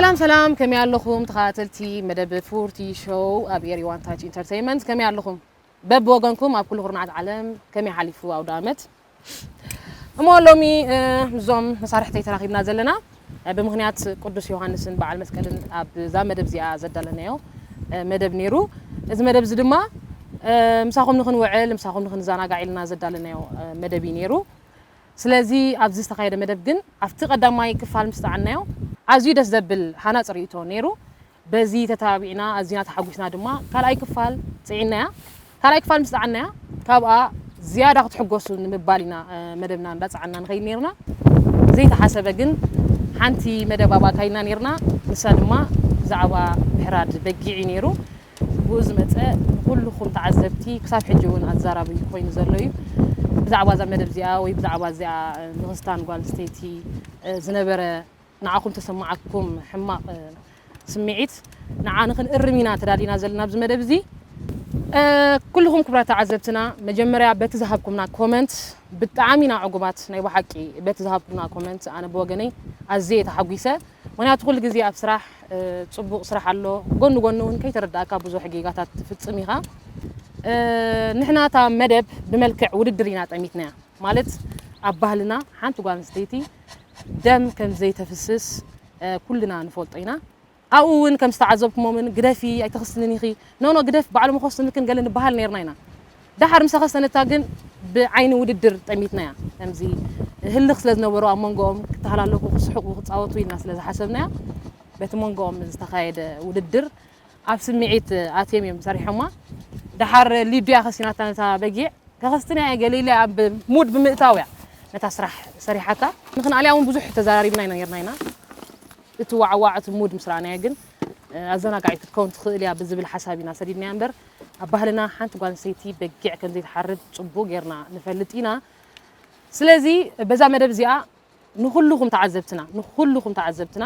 ሰላም ሰላም፣ ከመይ ኣለኹም ተኸታተልቲ መደብ ፉርቲ ሾው ኣብ ኤሪ ዋን ታች ኢንተርቴይንመንት? ከመይ ኣለኹም? በብወገንኩም ኣብ ኩሉ ኩርናዓት ዓለም ከመይ ሓሊፉ ኣውደ ኣመት? እሞ ሎሚ፣ እ፣ ምስዞም መሳርሕተይ ተራኺብና ዘለና፣ እ፣ ብምኽንያት ቅዱስ ዮሃንስን በዓል መስቀልን ኣብዛ መደብ እዚኣ ዘዳለናዮ፣ እ፣ መደብ ነይሩ። እዚ መደብ እዚ ድማ፣ እ፣ ምሳኹም ንኽንውዕል፣ ምሳኹም ንኽንዘናጋዕ ኢልና ዘዳለናዮ፣ እ፣ መደብ እዩ ነይሩ። ስለዚ ኣብዚ ዝተኻየደ መደብ ግን ኣብቲ ቀዳማይ ክፋል ምስ ጠዓናዮ ኣዝዩ ደስ ዘብል ሃናጺ ርእይቶ ነይሩ። በዚ ተተባቢዕና ኣዚና ተሓጒስና ድማ ካልኣይ ክፋል ጽዒናያ። ካልኣይ ክፋል ምስ ጠዓናያ ካብኣ ዝያዳ ክትሕጎሱ ንምባል ኢና፣ እ፣ መደብና እንዳጸዓና ንኸይድ ነይርና። ዘይተሓሰበ ግን ሓንቲ መደብ ኣብኣ ኣካይድና ነይርና። ንሳ ድማ ብዛዕባ ምሕራድ በጊዕ እዩ ነይሩ። ብኡ ዝመጸ ንኹልኹም ተዓዘብቲ ክሳብ ሕጂ እውን ኣዛራቢ ኮይኑ ዘሎ እዩ። ብዛዕባ እዛ መደብ እዚኣ ወይ ብዛዕባ እዚኣ፣ እ፣ ንኽስታን ጓል ኣንስተይቲ፣ እ፣ ዝነበረ ንዓኹም ተሰማዓኩም ሕማቕ፣ እ፣ ስምዒት ንዓ ንኽንእርም ኢና ተዳሊና ዘለና ኣብዚ መደብ እዚ። እ፣ ኩልኹም ክቡራት ተዓዘብትና፣ መጀመርያ በቲ ዝሃብኩምና ኮመንት ብጣዕሚ ኢና ዕጉባት፣ ናይ ብሓቂ በቲ ዝሃብኩምና ኮመንት ኣነ ብወገነይ ኣዝየ እየ ተሓጒሰ። ምኽንያቱ ኩሉ ግዜ ኣብ ስራሕ፣ እ፣ ጽቡቕ ስራሕ ኣሎ፣ ጎኒ ጎኒ እውን ከይተረዳእካ ብዙሕ ጌጋታት ትፍጽም ኢኻ። እ፣ ንሕና እታ መደብ ብመልክዕ ውድድር ኢና ጠሚትናያ። ማለት ኣብ ባህልና ሓንቲ ጓል ኣንስተይቲ ደም ከም ዘይተፍስስ፣ እ፣ ኩልና ንፈልጦ ኢና። ኣብኡ እውን ከም ዝተዓዘብኩሞምን ግደፊ ኣይተኸስትንን ኢኺ፣ ኖ ኖ ግደፍ ባዕሎም ይኸስትንክን ገለ ንበሃል ነይርና ኢና። ደሓር ምስ ተኸስተነታ ግን ብዓይኒ ውድድር ጠሚትናያ። ከምዚ ህልኽ ስለ ዝነበሮ ኣብ መንጎኦም ክተሃላለኹ፣ ክስሕቑ፣ ክጻወቱ ኢልና ስለ ዝሓሰብናያ በቲ መንጎኦም ዝተኻየደ ውድድር ኣብ ስምዒት ኣትዮም እዮም ሰሪሖማ። ደሓር ሊድያ ከሲናታ ነታ በጊዕ ከኸስትና እየ ገለ ኢለ ኣብ ሙድ ብምእታው እያ ነታ ስራሕ ሰሪሓታ። ንኽንኣልያ እውን ብዙሕ ተዘራሪብና ኢና ነርና ኢና። እቲ ዋዕዋዕ እቲ ሙድ ምስ ረኣናዮ ግን፣ እ፣ ኣዘናጋዒት ክትከውን ትኽእል እያ ብዝብል ሓሳብ ኢና ሰዲድናያ እምበር፣ ኣብ ባህልና ሓንቲ ጓል ኣንስተይቲ በጊዕ ከም ዘይትሓርድ ጽቡቕ ጌርና ንፈልጥ ኢና። ስለዚ በዛ መደብ እዚኣ ንኹልኹም ተዓዘብትና፣ ንኹልኹም ተዓዘብትና፣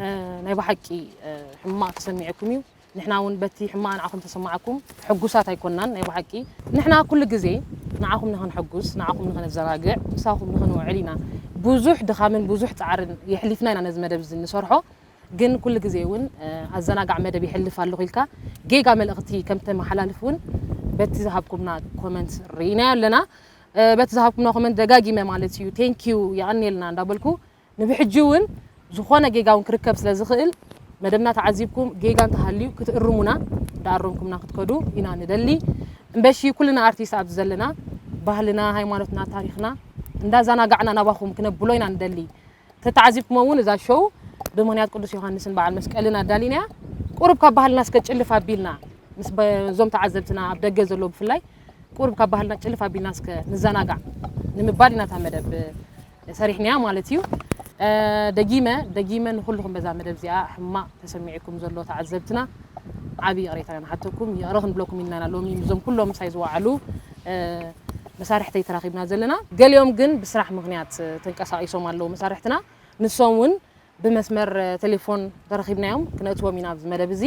እ፣ ናይ ብሓቂ፣ እ፣ ሕማቕ ተሰሚዕኩም እዩ። ንሕና እውን በቲ ሕማቕ ንዓኹም ተሰማዓኩም ሕጉሳት ኣይኮናን። ናይ ብሓቂ ንሕና ኩሉ ግዜ ንዓኹም ንኽንሕጉስ፣ ንዓኹም ንኽነዘናግዕ፣ ምሳኹም ንኽንውዕል ኢና ብዙሕ ድኻምን ብዙሕ ጻዕርን የሕሊፍና ኢና ነዚ መደብ እዚ እንሰርሖ። ግን ኩሉ ግዜ እውን፣ እ፣ ኣዘናጋዕ መደብ የሕልፍ ኣለኹ ኢልካ ጌጋ መልእኽቲ ከም ተመሓላልፍ እውን በቲ ዝሃብኩምና ኮመንት ርኢናዮ ኣለና። እ፣ በቲ ዝሃብኩምና ኮመንት ደጋጊመ ማለት እዩ ቴንኪዩ የቐንየልና እንዳበልኩ፣ ንብሕጂ እውን ዝኾነ ጌጋ እውን ክርከብ ስለ ዝኽእል መደብና ተዓዚብኩም ጌጋ እንተሃልዩ ክትእርሙና፣ እንዳኣረምኩምና ክትከዱ ኢና ንደሊ። እምበሺ ኩልና ኣርቲስት ኣብዚ ዘለና ባህልና፣ ሃይማኖትና፣ ታሪኽና እንዳዘናጋዕና ናባኹም ክነብሎ ኢና ንደሊ። ተተዓዚብኩሞ እውን እዛ ሾው ብምኽንያት ቅዱስ ዮሃንስን በዓል መስቀልን ኣዳሊናያ። ቁሩብ ካብ ባህልና እስከ ጭልፍ ኣቢልና ምስ በ-፣ እዞም ተዓዘብትና ኣብ ደገ ዘለዉ ብፍላይ ቁሩብ ካብ ባህልና ጭልፍ ኣቢልና እስከ ንዘናጋዕ ንምባል ኢና እታ መደብ ሰሪሕናያ ማለት እዩ። እ፣ ደጊመ፣ ደጊመ ንኹልኹም በዛ መደብ እዚኣ ሕማቕ ተሰሚዕኩም ዘሎ ተዓዘብትና ዓቢ ይቕሬታ ኢና ንሓተኩም። ይቕረ ክንብለኩም ኢልና ኢና ሎሚ ምስዞም ኩሎም ምሳይ ዝወዓሉ፣ እ፣ መሳርሕተይ ተራኺብና ዘለና። ገሊኦም ግን ብስራሕ ምኽንያት ተንቀሳቒሶም ኣለዉ መሳርሕትና። ንሶም እውን ብመስመር ቴሌፎን ተረኺብናዮም ክነእትዎም ኢና ኣብዚ መደብ እዚ።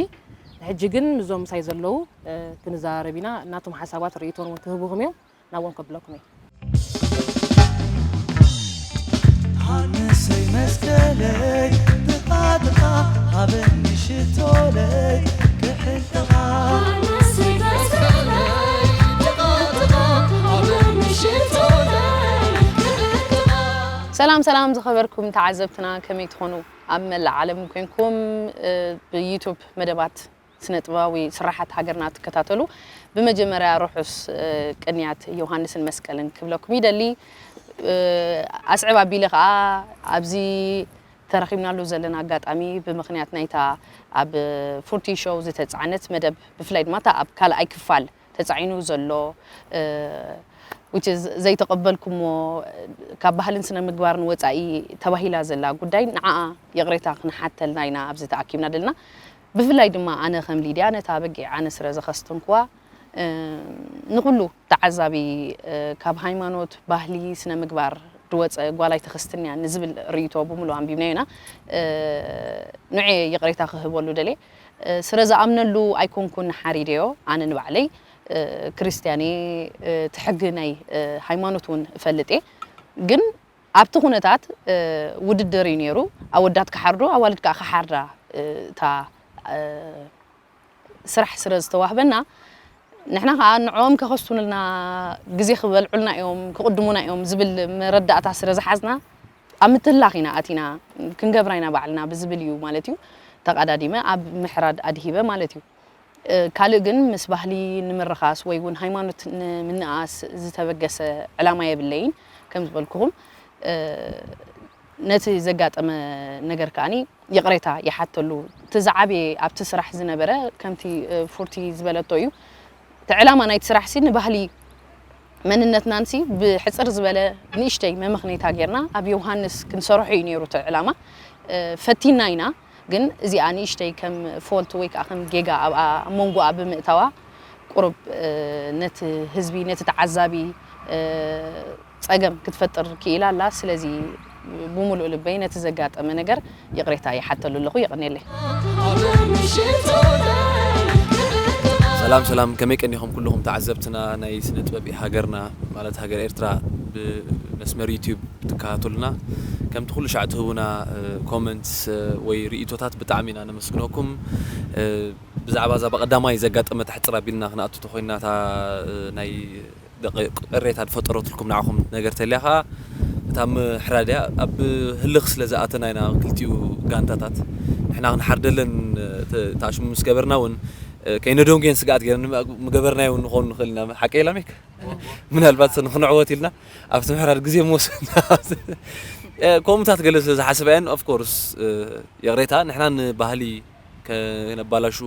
ሕጂ ግን ምስዞም ምሳይ ዘለዉ፣ እ፣ ክንዘራረብ ኢና። ናቶም ሓሳባት ርእይቶን እውን ክህቡኹም እዮም። ናብኦም ከብለኩም እየ። ሃንሰይ መስቀለይ ጥቓ ጥቓ ሃበኒ ሽቶለይ ክሕልኻ። ሰላም ሰላም ዝኸበርኩም ተዓዘብትና ከመይ ትኾኑ? ኣብ መላእ ዓለም ኮይንኩም፣ እ፣ ብዩቱብ መደባት ስነ ጥበባዊ ስራሓት ሃገርና ትከታተሉ፣ ብመጀመርያ ርሑስ፣ እ፣ ቅንያት ዮሃንስን መስቀልን ክብለኩም ይደሊ። እ፣ ኣስዕብ ኣቢለ ከኣ ኣብዚ ተረኺብናሉ ዘለና ኣጋጣሚ ብምኽንያት ናይታ ኣብ ፉርቲ ሾው ዝተጻዕነት መደብ፣ ብፍላይ ድማ እታ ኣብ ካልኣይ ክፋል ተጻዒኑ ዘሎ፣ እ፣ which is ዘይተቐበልኩሞ፣ ካብ ባህልን ስነ ምግባርን ወጻኢ ተባሂላ ዘላ ጉዳይ፣ ንዓኣ ይቕሬታ ክንሓተልና ኢና ኣብዚ ተኣኪብና ዘለና። ብፍላይ ድማ ኣነ ከም ሊድያ ነታ በጊዕ ኣነ ስረ ዘኸስተንኩዋ፣ እ፣ ንኹሉ ተዓዛቢ፣ እ፣ ካብ ሃይማኖት፣ ባህሊ፣ ስነ ምግባር ዝወጸ ጓል ኣይተኸስትንያ ንዝብል ርእይቶ ብምሉእ ኣንቢብናዮ ኢና። እ፣ ንዑየ ይቕሬታ ክህበሉ ደልየ። እ፣ ስረ ዝኣምነሉ ኣይኮንኩን ሓሪደዮ። ኣነ ንባዕለይ፣ እ፣ ክርስትያን እየ፣ እ፣ እቲ ሕጊ ናይ፣ እ፣ ሃይማኖት እውን እፈልጥ እየ። ግን ኣብቲ ኩነታት፣ እ፣ ውድድር እዩ ነይሩ። ኣወዳት ክሓርዱ፣ ኣዋልድ ከኣ ክሓርዳ እታ ስራሕ ስለ ዝተዋህበና ንሕና ከዓ ንዕኦም ከኸስቱንልና ግዜ ክበልዑልና እዮም ክቕድሙና እዮም ዝብል መረዳእታ ስለ ዝሓዝና ኣብ ምትላኽ ኢና ኣቲና ክንገብራ ኢና ባዕልና ብዝብል እዩ ማለት እዩ ተቓዳዲመ ኣብ ምሕራድ ኣድሂበ ማለት እዩ። ካልእ ግን ምስ ባህሊ ንምርኻስ ወይ እውን ሃይማኖት ንምንኣስ ዝተበገሰ ዕላማ የብለይን። ከም ዝበልኩኹም ነቲ ዘጋጠመ ነገር ከዓኒ ይቕሬታ ይሓተሉ። እቲ ዝዓበየ ኣብቲ ስራሕ ዝነበረ ከምቲ ፉርቲ ዝበለቶ እዩ። እቲ ዕላማ ናይቲ ስራሕ ሲ ንባህሊ መንነትናንሲ ብሕፅር ዝበለ ንእሽተይ መመኽነይታ ጌርና ኣብ ዮሃንስ ክንሰርሖ እዩ ነይሩ እቲ ዕላማ። ፈቲና ኢና ግን እዚኣ ንእሽተይ ከም ፎልት ወይ ከዓ ከም ጌጋ ኣብ መንጎኣ ብምእታዋ ቁሩብ ነቲ ህዝቢ ነቲ ተዓዛቢ ፀገም ክትፈጥር ክኢላ ኣላ። ስለዚ ብሙሉእ ልበይ ነቲ ዘጋጠመ ነገር ይቕሬታ ይሓተሉ ኣለኹ። የቐንየለይ። ሰላም ሰላም፣ ከመይ ቀኒኹም ኩልኹም ተዓዘብትና ናይ ስነ ጥበብ ሃገርና ማለት ሃገር ኤርትራ ብመስመር ዩቲዩብ ትከታተሉና ከምቲ ኩሉ ሻዕ ትህቡና ኮመንትስ ወይ ርእይቶታት ብጣዕሚ ኢና ነመስግነኩም። ብዛዕባ እዛ ብቐዳማይ ዘጋጠመት ሕፅር ኣቢልና ክንኣቱ ተኾይና እታ ናይ ቅሬታ ዝፈጠረትልኩም ንዓኹም ነገር ተልያ ከዓ እታ ምሕራድ እያ ኣብ ህልኽ ስለ ዝኣተና ኢና ክልቲኡ ጋንታታት ንሕና ክንሓርደለን ተኣሽሙ ምስ ገበርና እውን ከይነደንጉየን ስግኣት ገይረን ምገበርናዮ እውን ንኸውን ንኽእል ኢና ሓቀ ኢላ ሜክ ምናልባት ንክንዕወት ኢልና ኣብቲ ምሕራድ ግዜ ምወሰና ከምኡታት ገለ ስለ ዝሓስባ እየን ኦፍኮርስ ይቕሬታ ንሕና ንባህሊ ከነባላሹ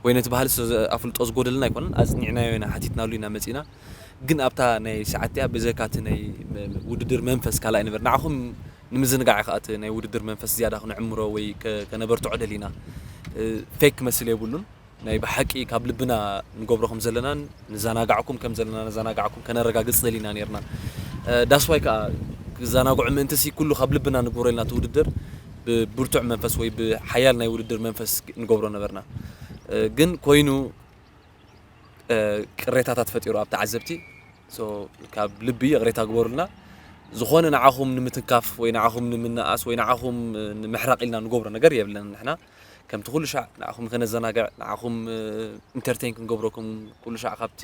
ወይ ነቲ ባህሊ ኣፍልጦ ዝጎደልና ኣይኮነን ኣፅኒዕናዮ ኢና ሓቲትናሉ ኢና መፂና ግን ኣብታ ናይ ሰዓት እያ ብዘካ እቲ ናይ ውድድር መንፈስ ካልኣይ ነበር ንዓኹም ንምዝንጋዕ ከኣ እቲ ናይ ውድድር መንፈስ ዝያዳ ክነዕምሮ ወይ ከነበርትዖ ደሊና ፌክ ክመስል የብሉን ናይ ብሓቂ ካብ ልብና ንገብሮ ከም ዘለናን ንዘናጋዕኩም ከም ዘለና ነዘናጋዕኩም ከነረጋግጽ ደሊና ነርና ዳስዋይ ከዓ ክዘናግዑ ምእንቲ ሲ ኩሉ ካብ ልብና ንግብሮ ኢልና እቲ ውድድር ብብርቱዕ መንፈስ ወይ ብሓያል ናይ ውድድር መንፈስ ንገብሮ ነበርና ግን ኮይኑ ቅሬታታት ፈጢሩ ኣብ ተዓዘብቲ ካብ ልቢ ይቕሬታ ግበሩልና ዝኾነ ንዓኹም ንምትንካፍ ወይ ንዓኹም ንምንኣስ ወይ ንዓኹም ንምሕራቕ ኢልና ንገብሮ ነገር የብለን ንሕና ከምቲ ኩሉ ሻዕ ንዓኹም ከነዘናግዕ ንዓኹም ኢንተርቴን ክንገብረኩም ኩሉ ሻዕ ካብቲ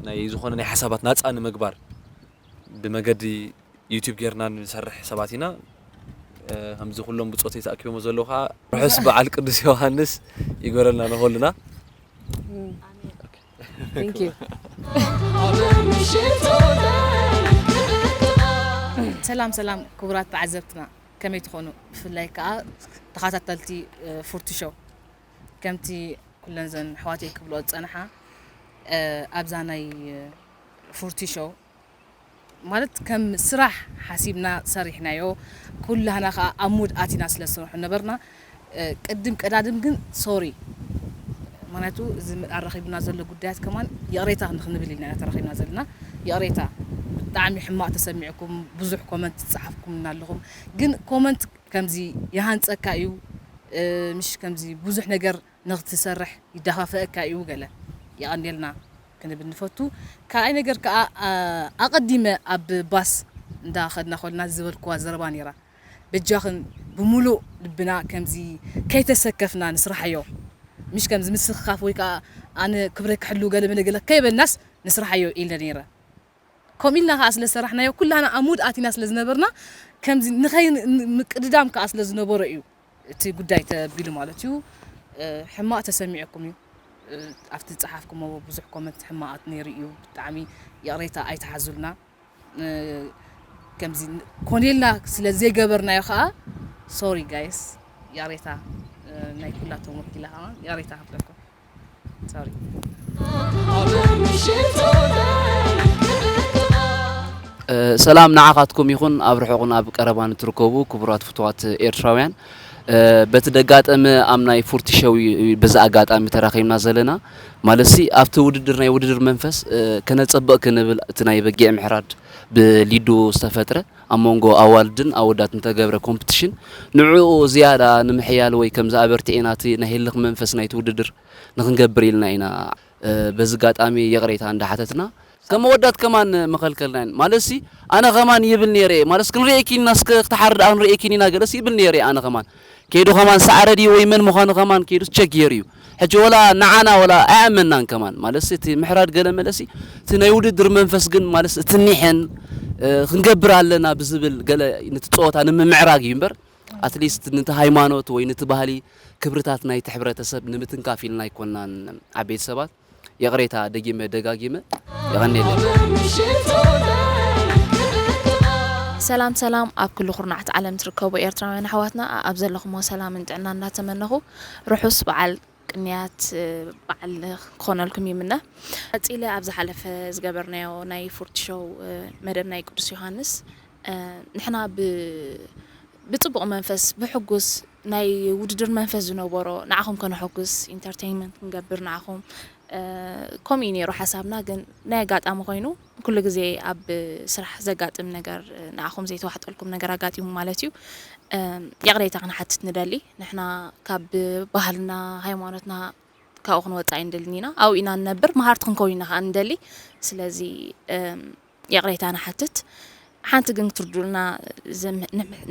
ናይ ዝኾነ ናይ ሓሳባት ናፃ ንምግባር ብመገዲ ዩቲብ ጌርና ንሰርሕ ሰባት ኢና ከምዚ ኩሎም ብፆተይ ተኣኪቦም ዘለዉ ከዓ ርሑስ በዓል ቅዱስ ዮሃንስ ይገረልና ንኸሉና ሰላም ሰላም ክቡራት ተዓዘብትና ከመይ ትኾኑ ብፍላይ ከዓ ተኸታተልቲ ፉርቲ ሾው ከምቲ ኩለን ዘን ኣሕዋተይ ክብልኦ ዝፀንሓ ኣብዛ ናይ ፉርቲ ሾው ማለት ከም ስራሕ ሓሲብና ሰሪሕናዮ ኩላህና ከዓ ኣብ ሙድ ኣቲና ስለ ዝሰርሑ ነበርና ቅድም ቀዳድም ግን ሶሪ ምክንያቱ እዚ ኣራኺቡና ዘሎ ጉዳያት ከማን ይቕሬታ ንክንብል ኢና ተራኺብና ዘለና ይቕሬታ ብጣዕሚ ሕማቕ ተሰሚዕኩም ብዙሕ ኮመንት ዝፀሓፍኩምና ኣለኹም ግን ኮመንት ከምዚ ይሃንፀካ እዩ ምሽ ከምዚ ብዙሕ ነገር ንክትሰርሕ ይዳፋፈአካ እዩ ገለ የቐንየልና ክንብል ንፈቱ ካልኣይ ነገር ከዓ ኣቐዲመ ኣብ ባስ እንዳኸድና ኮልና ዝበልክዋ ዘረባ ነይራ በጃኽን ብምሉእ ልብና ከምዚ ከይተሰከፍና ንስራሓዮ ምሽ ከምዚ ምስኽኻፍ ወይ ከዓ ኣነ ክብረ ክሕሉ ገለ መለ ገለ ከይበልናስ ንስራሓዮ ኢለ ነይረ ከምኡ ኢልና ከዓ ስለ ዝሰራሕናዮ ኩላና ኣብ ሙድ ኣቲና ስለ ዝነበርና ከምዚ ንኸይ ምቅድዳም ከዓ ስለ ዝነበሮ እዩ እቲ ጉዳይ ተቢሉ ማለት እዩ ሕማቕ ተሰሚዕኩም እዩ ኣብቲ ዝፀሓፍኩሞ ብዙሕ ኮመንት ሕማቓት ነይሩ እዩ ብጣዕሚ ይቕሬታ ኣይትሓዙልና ከምዚ ኮኔልና ስለ ዘይገበርናዮ ከዓ ሶሪ ጋይስ ይቕሬታ ናይ ኩላቶም ወኪላ ከዓ ይቕሬታ ክብለኩም ሰላም ንዓኻትኩም ይኹን ኣብ ርሑቕን ኣብ ቀረባን እትርከቡ ክቡራት ፍቱዋት ኤርትራውያን በቲ ደጋጠመ ኣብ ናይ ፉርቲ ሸው በዚ ኣጋጣሚ ተራኺብና ዘለና ማለትሲ ኣብቲ ውድድር ናይ ውድድር መንፈስ ከነፀብቕ ክንብል እቲ ናይ በጊዕ ምሕራድ ብሊዱ ዝተፈጥረ ኣብ መንጎ ኣዋልድን ኣወዳትን ተገብረ ኮምፕቲሽን ንዕኡ ዝያዳ ንምሕያል ወይ ከምዚ ኣበርቲዕና እቲ ናይ ህልኽ መንፈስ ናይቲ ውድድር ንክንገብር ኢልና ኢና በዚ ጋጣሚ ይቕሬታ እንዳሓተትና ከም ኣወዳት ከማን መኸልከልናን ማለትሲ ኣነ ከማን ይብል ነይረ ማለት ክንርእየኪ ኢና እስከ ክትሓርድ ኣንርእየኪ ኢና ገለስ ይብል ነይረ ኣነ ከማን ከይዱ ከማን ሰዓረ ድዩ ወይ መን ምዃኑ ከማን ከይዱ ቸክ ገይሩ እዩ። ሕጂ ወላ ንዓና ወላ ኣያመናን ከማን ማለት እቲ ምሕራድ ገለ መለሲ እቲ ናይ ውድድር መንፈስ ግን ማለት እቲ ኒሕን ክንገብር ኣለና ብዝብል ገለ ነቲ ፀወታ ንምምዕራግ እዩ እምበር ኣትሊስት ነቲ ሃይማኖት ወይ ነቲ ባህሊ ክብርታት ናይቲ ሕብረተሰብ ንምትንካፍ ኢልና ኣይኮናን። ዓበይቲ ሰባት ይቕሬታ ደጊመ ደጋጊመ የቐንየለይ። ሰላም ሰላም ኣብ ኩሉ ኩርናዕቲ ዓለም ትርከቡ ኤርትራውያን ኣሕዋትና ኣብ ዘለኹሞ ሰላምን ጥዕና እናተመነኹ ርሑስ በዓል ቅንያት በዓል ክኾነልኩም ይምነ። ቀፂለ ኣብ ዝሓለፈ ዝገበርናዮ ናይ ፉርቲ ሾው መደብ ናይ ቅዱስ ዮሃንስ ንሕና ብፅቡቕ መንፈስ ብሕጉስ ናይ ውድድር መንፈስ ዝነበሮ ንዓኹም ከነሐጉስ ኢንተርቴይንመንት ክንገብር ንዓኹም ከምኡ እዩ ነይሩ ሓሳብና ግን ናይ ኣጋጣሚ ኮይኑ ኩሉ ግዜ ኣብ ስራሕ ዘጋጥም ነገር ንዓኹም ዘይተዋሕጠልኩም ነገር ኣጋጢሙ ማለት እዩ ይቕሬታ ክንሓትት ንደሊ ንሕና ካብ ባህልና ሃይማኖትና ካብኡ ክንወፅእ ኣይንደልን ኢና ኣብኡ ኢና ንነብር መሃርቲ ክንከውን ኢና ከዓ ንደሊ ስለዚ ይቕሬታ ንሓትት ሓንቲ ግን ክትርዱልና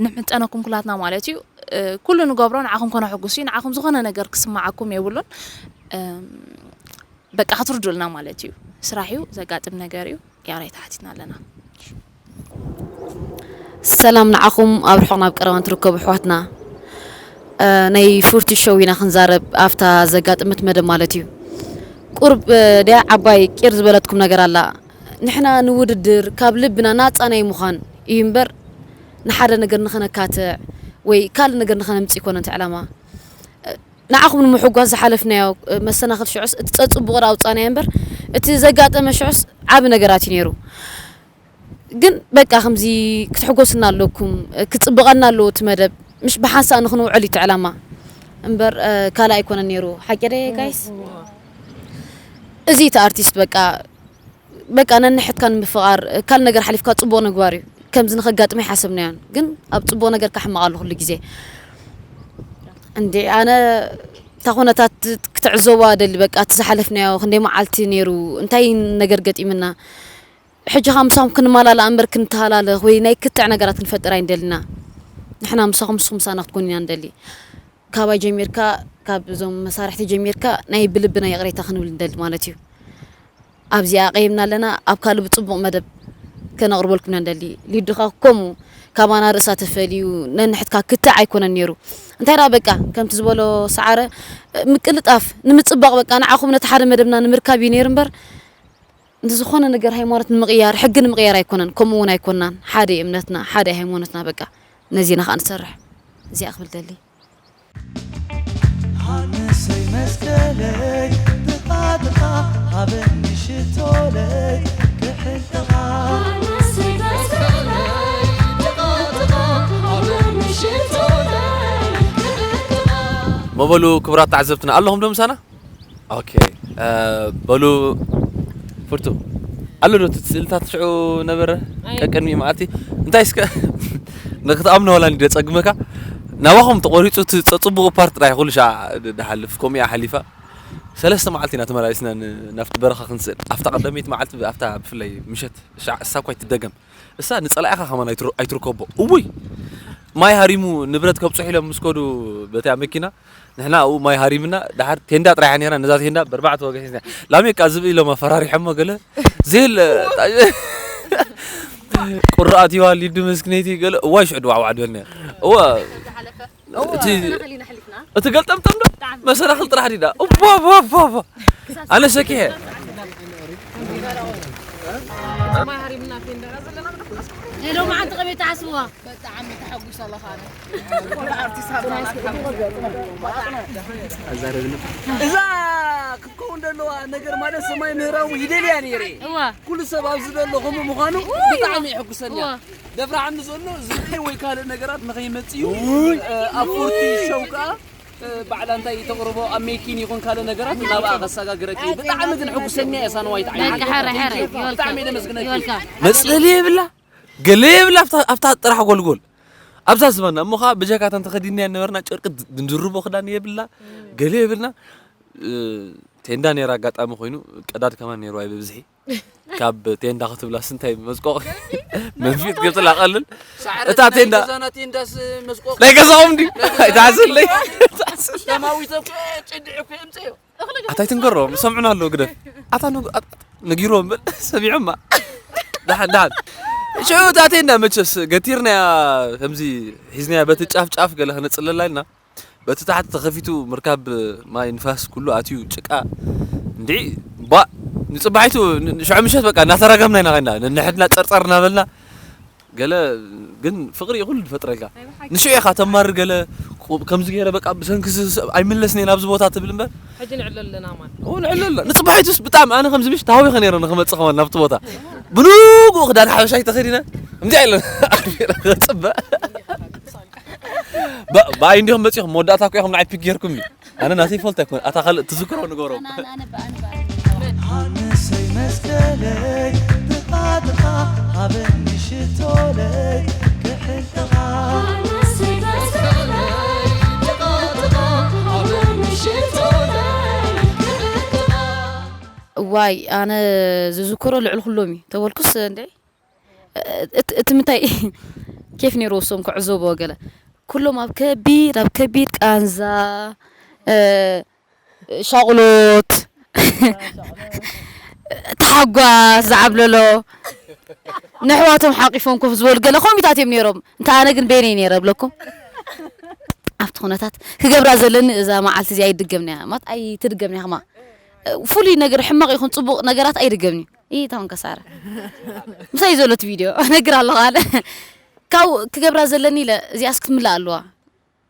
ንምሕፀነኩም ኩላትና ማለት እዩ ኩሉ ንገብሮ ንዓኹም ከነሐጉስ እዩ ንዓኹም ዝኾነ ነገር ክስማዓኩም የብሉን በቃ ክትርዱልና ማለት እዩ ስራሕ እዩ ዘጋጥም ነገር እዩ ይቕሬታ ሓቲትና ኣለና ሰላም ንዓኹም ኣብ ርሑቕ ናብ ቀረባን ትርከቡ ኣሕዋትና ናይ ፉርቲ ሾው ኢና ክንዛረብ ኣብታ ዘጋጠመት መደብ ማለት እዩ ቁርብ ድያ ዓባይ ቂር ዝበለትኩም ነገር ኣላ ንሕና ንውድድር ካብ ልብና ናፃ ናይ ምዃን እዩ እምበር ንሓደ ነገር ንኸነካትዕ ወይ ካልእ ነገር ንኸነምፅእ ይኮነ እቲ ዕላማ ንዓኹም ንምሕጓስ ዝሓለፍናዮ መሰናኽል ሽዑስ እቲ ፀፅቡቕ ዳ ኣውፃናዮ እምበር እቲ ዘጋጠመ ሽዑስ ዓቢ ነገራት እዩ ነይሩ ግን በቃ ከምዚ ክትሕጎስና ኣለኩም ክፅብቐልና ኣለዎ እቲ መደብ ምሽ ብሓንሳእ ንክንውዕል እዩ እቲ ዕላማ እምበር ካልእ ኣይኮነን ነይሩ ሓቂ ደ ጋይስ እዚ እቲ ኣርቲስት በቃ በቃ ነንሕትካ ንምፍቓር ካል ነገር ሓሊፍካ ፅቡቕ ምግባር እዩ ከምዚ ንኸጋጥመ ይሓሰብናዮን ግን ኣብ ፅቡቕ ነገር ካሕመቕ ኣሎ ኩሉ ግዜ እንዴ ኣነ እታ ኩነታት ክትዕዘቧ ደሊ በቃ እቲ ዝሓለፍናዮ ክንደይ መዓልቲ ነይሩ እንታይ ነገር ገጢምና ሕጂ ኸዓ ምሳኹም ክንመላለኣ እምበር ክንተሃላለኽ ወይ ናይ ክትዕ ነገራት ክንፈጥር ኣይንደልና ንሕና ምሳኹም ንስኹም ምሳና ክትኮኑ ኢና ንደሊ ካባይ ጀሚርካ ካብ እዞም መሳርሕቲ ጀሚርካ ናይ ብልብና ይቕሬታ ክንብል ንደሊ ማለት እዩ ኣብዚኣ ቀይምና ኣለና ኣብ ካልእ ብፅቡቕ መደብ ከነቕርበልኩም ኢና ንደሊ ሊዱ ኸዓ ከምኡ ካባና ርእሳ ተፈልዩ ነንሕትካ ክትዕ ኣይኮነን ነይሩ እንታይ ደኣ በቃ ከምቲ ዝበሎ ሰዓረ ምቅልጣፍ ንምፅባቕ በቃ ንዓኹም ነቲ ሓደ መደብና ንምርካብ እዩ ነይሩ እምበር ንዝኾነ ነገር ሃይማኖት ንምቕያር ሕጊ ንምቕያር ኣይኮነን ከምኡ እውን ኣይኮናን ሓደ እዩ እምነትና ሓደ እዩ ሃይማኖትና በቃ ነዚና ከዓ ንሰርሕ እዚኣ ክብል ደሊ ሃንሰይ መስቀለይ ጥቓ ጥቓ ሃበኒ ሽቶለይ ክሕልኻ መበሉ ክቡራት ተዓዘብትና ኣለኹም ዶ ምሳና? ኦኬ በሉ ፍርቱ ኣሎ ዶ እቲ ስእልታት ሽዑ ነበረ ቀቀድሚ መዓልቲ እንታይ እስከ ንክትኣምኖ ዋላ እንዲ ጸግመካ ናባኹም ተቆሪጹ እቲ ጸጽቡቑ ፓርት ጥራይ ኩሉ ሻዕ ድሓልፍ ከምኡ እያ ሓሊፋ ሰለስተ መዓልቲ ኢና ተመላሊስና ናብቲ በረኻ ክንስእል ኣብታ ቀዳመይቲ መዓልቲ ኣብታ ብፍላይ ምሸት ሻዕ እሳ እኳ ይትደገም እሳ ንጸላኢኻ ከማን ኣይትርከቦ እውይ ማይ ሃሪሙ ንብረት ከብጽሑ ኢሎም ምስ ከዱ በታ መኪና ንሕና ኣብኡ ማይ ሃሪምና ደሓር ቴንዳ ጥራይ እያ ነይራ ነዛ ቴንዳ በርባዕተ ወገ ሒዝና ላሜካ ዝብኢ ኢሎም ኣፈራሪሖሞ ገለ ዜል ቁራኣት ይዋ ሊዱ መስክነይቲ ገለ እዋይ ሽዑ ድዋዕዋዕ ድበልና እዋ እቲ ገልጠምጠም ዶ መሰናኽል ጥራሕ ዲዳ እባ ኣነ ሰኪሐ ሎማዓንቲ ከመይ ትሓስብዋ? እዛ ክትከውን ዘለዋ ነገር ማለት ሰማይ ምህራዊ ይደልያ ነይረ ኩሉ ሰብ ኣብዚ ዘሎ ከምኡ ምዃኑ ብጣዕሚ የሐጉሰኒ ደፍራዓኒ ዘሎ ዝብኢ ወይ ካልእ ነገራት ንኸይመፅእ እዩ ኣብ ፎርቲ ሸው ከዓ ባዕላ እንታይ ተቕርቦ ኣብ ሜኪን ይኹን ካልእ ነገራት እናብኣ ከሰጋግረኪ እዩ ብጣዕሚ ግን ሕጉሰኛ እየ ሳንዋይት ዓይኒ ብጣዕሚ እየ ደመስግነኪ መፅለሊ የብላ ገለ የብላ ኣብታ ጥራሕ ጎልጎል ኣብዛ ዝባና እሞ ከዓ ብጀካታ እንተኸዲንና ነበርና ጨርቂ ድንድርቦ ክዳን የብላ ገለ የብልና ቴንዳ ነይራ ኣጋጣሚ ኮይኑ ቀዳድ ከማን ነይርዋ ብብዝሒ ካብ ቴንዳ ክትብላስ እንታይ መስቆቕ መንፊት ገጽላ ቀልል። እታ ቴንዳ ናይ ገዛና ቴንዳስ መስቆ ናይ ገዛኦም ድዩ? ኣይትሓዝለይ። ተማዊተ እኮ ጽድዕ እኮ የምጽዮ። ኣታ ኣይትንገሮም፣ ይሰምዑና ኣለዉ ግደፍ። ኣታ ነግ-፣ ኣት-፣ ነጊሮም በል፣ ሰሚዖማ። ደሓን፣ ደሓን። ሽዑ እታ ቴንዳ መቸስ ገቲርናያ፣ ከምዚ ሒዝናያ በቲ ጫፍ ጫፍ ገለ ከነጽልላ ኢልና። በቲ ታሕቲ ተኸፊቱ ምርካብ ማይ ንፋስ ኩሉ ኣትዩ ጭቃ። እንድዒ፣ ባ፣ ንጽባሒቱ ን-፣ ን-፣ ሽዑ ምሸት በቃ እናተራገምና ኢና ኸይና። ነንሕድና ጸርጸር እናበልና። ገለ ግን ፍቕሪ እዩ ኩሉ ዝፈጥረልካ። ናይ ብሓቂ። ንሽዑ ኢኻ ተማሪ ገለ ቁ-፣ ከምዚ ገይረ በቃ ብሰንኪ ዝ-፣ ዝ-፣ ኣይምለስን እየ ናብዚ ቦታ ትብል እምበር። ሕጂ ንዕለሉ ኣለና ማን? ኦ፣ ንዕለሉ ኣለና። ንጽባሒቱስ ብጣዕሚ ኣነ ከምዚ ምሽ ተሃዊኸ ነይረ ንኽመጽእ ከማን ናብቲ ቦታ። ብንጉኡ ክዳን ሓበሻ ኣይተኸዲነ። ከምዚ ኣይለን። ክጽበ። ብ-፣ ብኣይ እንዲኹም መጺኹም፣ መወዳእታ እኮ ኢኹም ንዓይ ፒክ ጌርኩምኒ። ኣነ ናተይ ፈልጥ ኣይኮነ። ኣታ ካልእ ትዝክሮ ንገሮም። ኣነ፣ ኣነ፣ ኣነ፣ ኣነ፣ ኣነ። ሃንሰይ መስቀለይ፣ ጥቓ፣ ጥቓ፣ ሃበኒ ሽቶለይ፣ ክሕልኻ። ሃንሰይ መስቀለይ፣ ጥቓ፣ ጥቓ፣ ሃበኒ ሽቶለይ፣ ክሕልኻ። እዋይ፣ ኣነ ዝዝክሮ ልዕሊ ኩሎም እዩ ተበልኩስ እንዴ? እት-፣ እቲ ምንታይ ኬፍ ነይርዎ እሶም ክዕዘብዎ ገለ። ኩሎም ኣብ ከቢድ፣ ኣብ ከቢድ ቃንዛ፣ እ፣ ሻቕሎት፣ ታሕጓስ ዝዓብለሎ፣ ነሕዋቶም ሓቂፎም ኮፍ ዝበሉ ገለ ኮሚታት እዮም ነይሮም። እንተ ኣነ ግን በይነይ ነይረ እብለኩም። ኣብቲ ኩነታት ክገብራ ዘለኒ እዛ መዓልቲ እዚኣ ኣይድገምንያ። ማለት ኣይትድገምንያ ከማ። ፍሉይ ነገር ሕማቕ ይኹን ጽቡቕ ነገራት ኣይድገምንዩ። ኢታውን ከሳረ። ምሳይ ዘሎት ቪድዮ እነግር ኣለኹ ኣነ። ካብ ክገብራ ዘለኒ ኢለ እዚኣስ ክትምላእ ኣለዋ።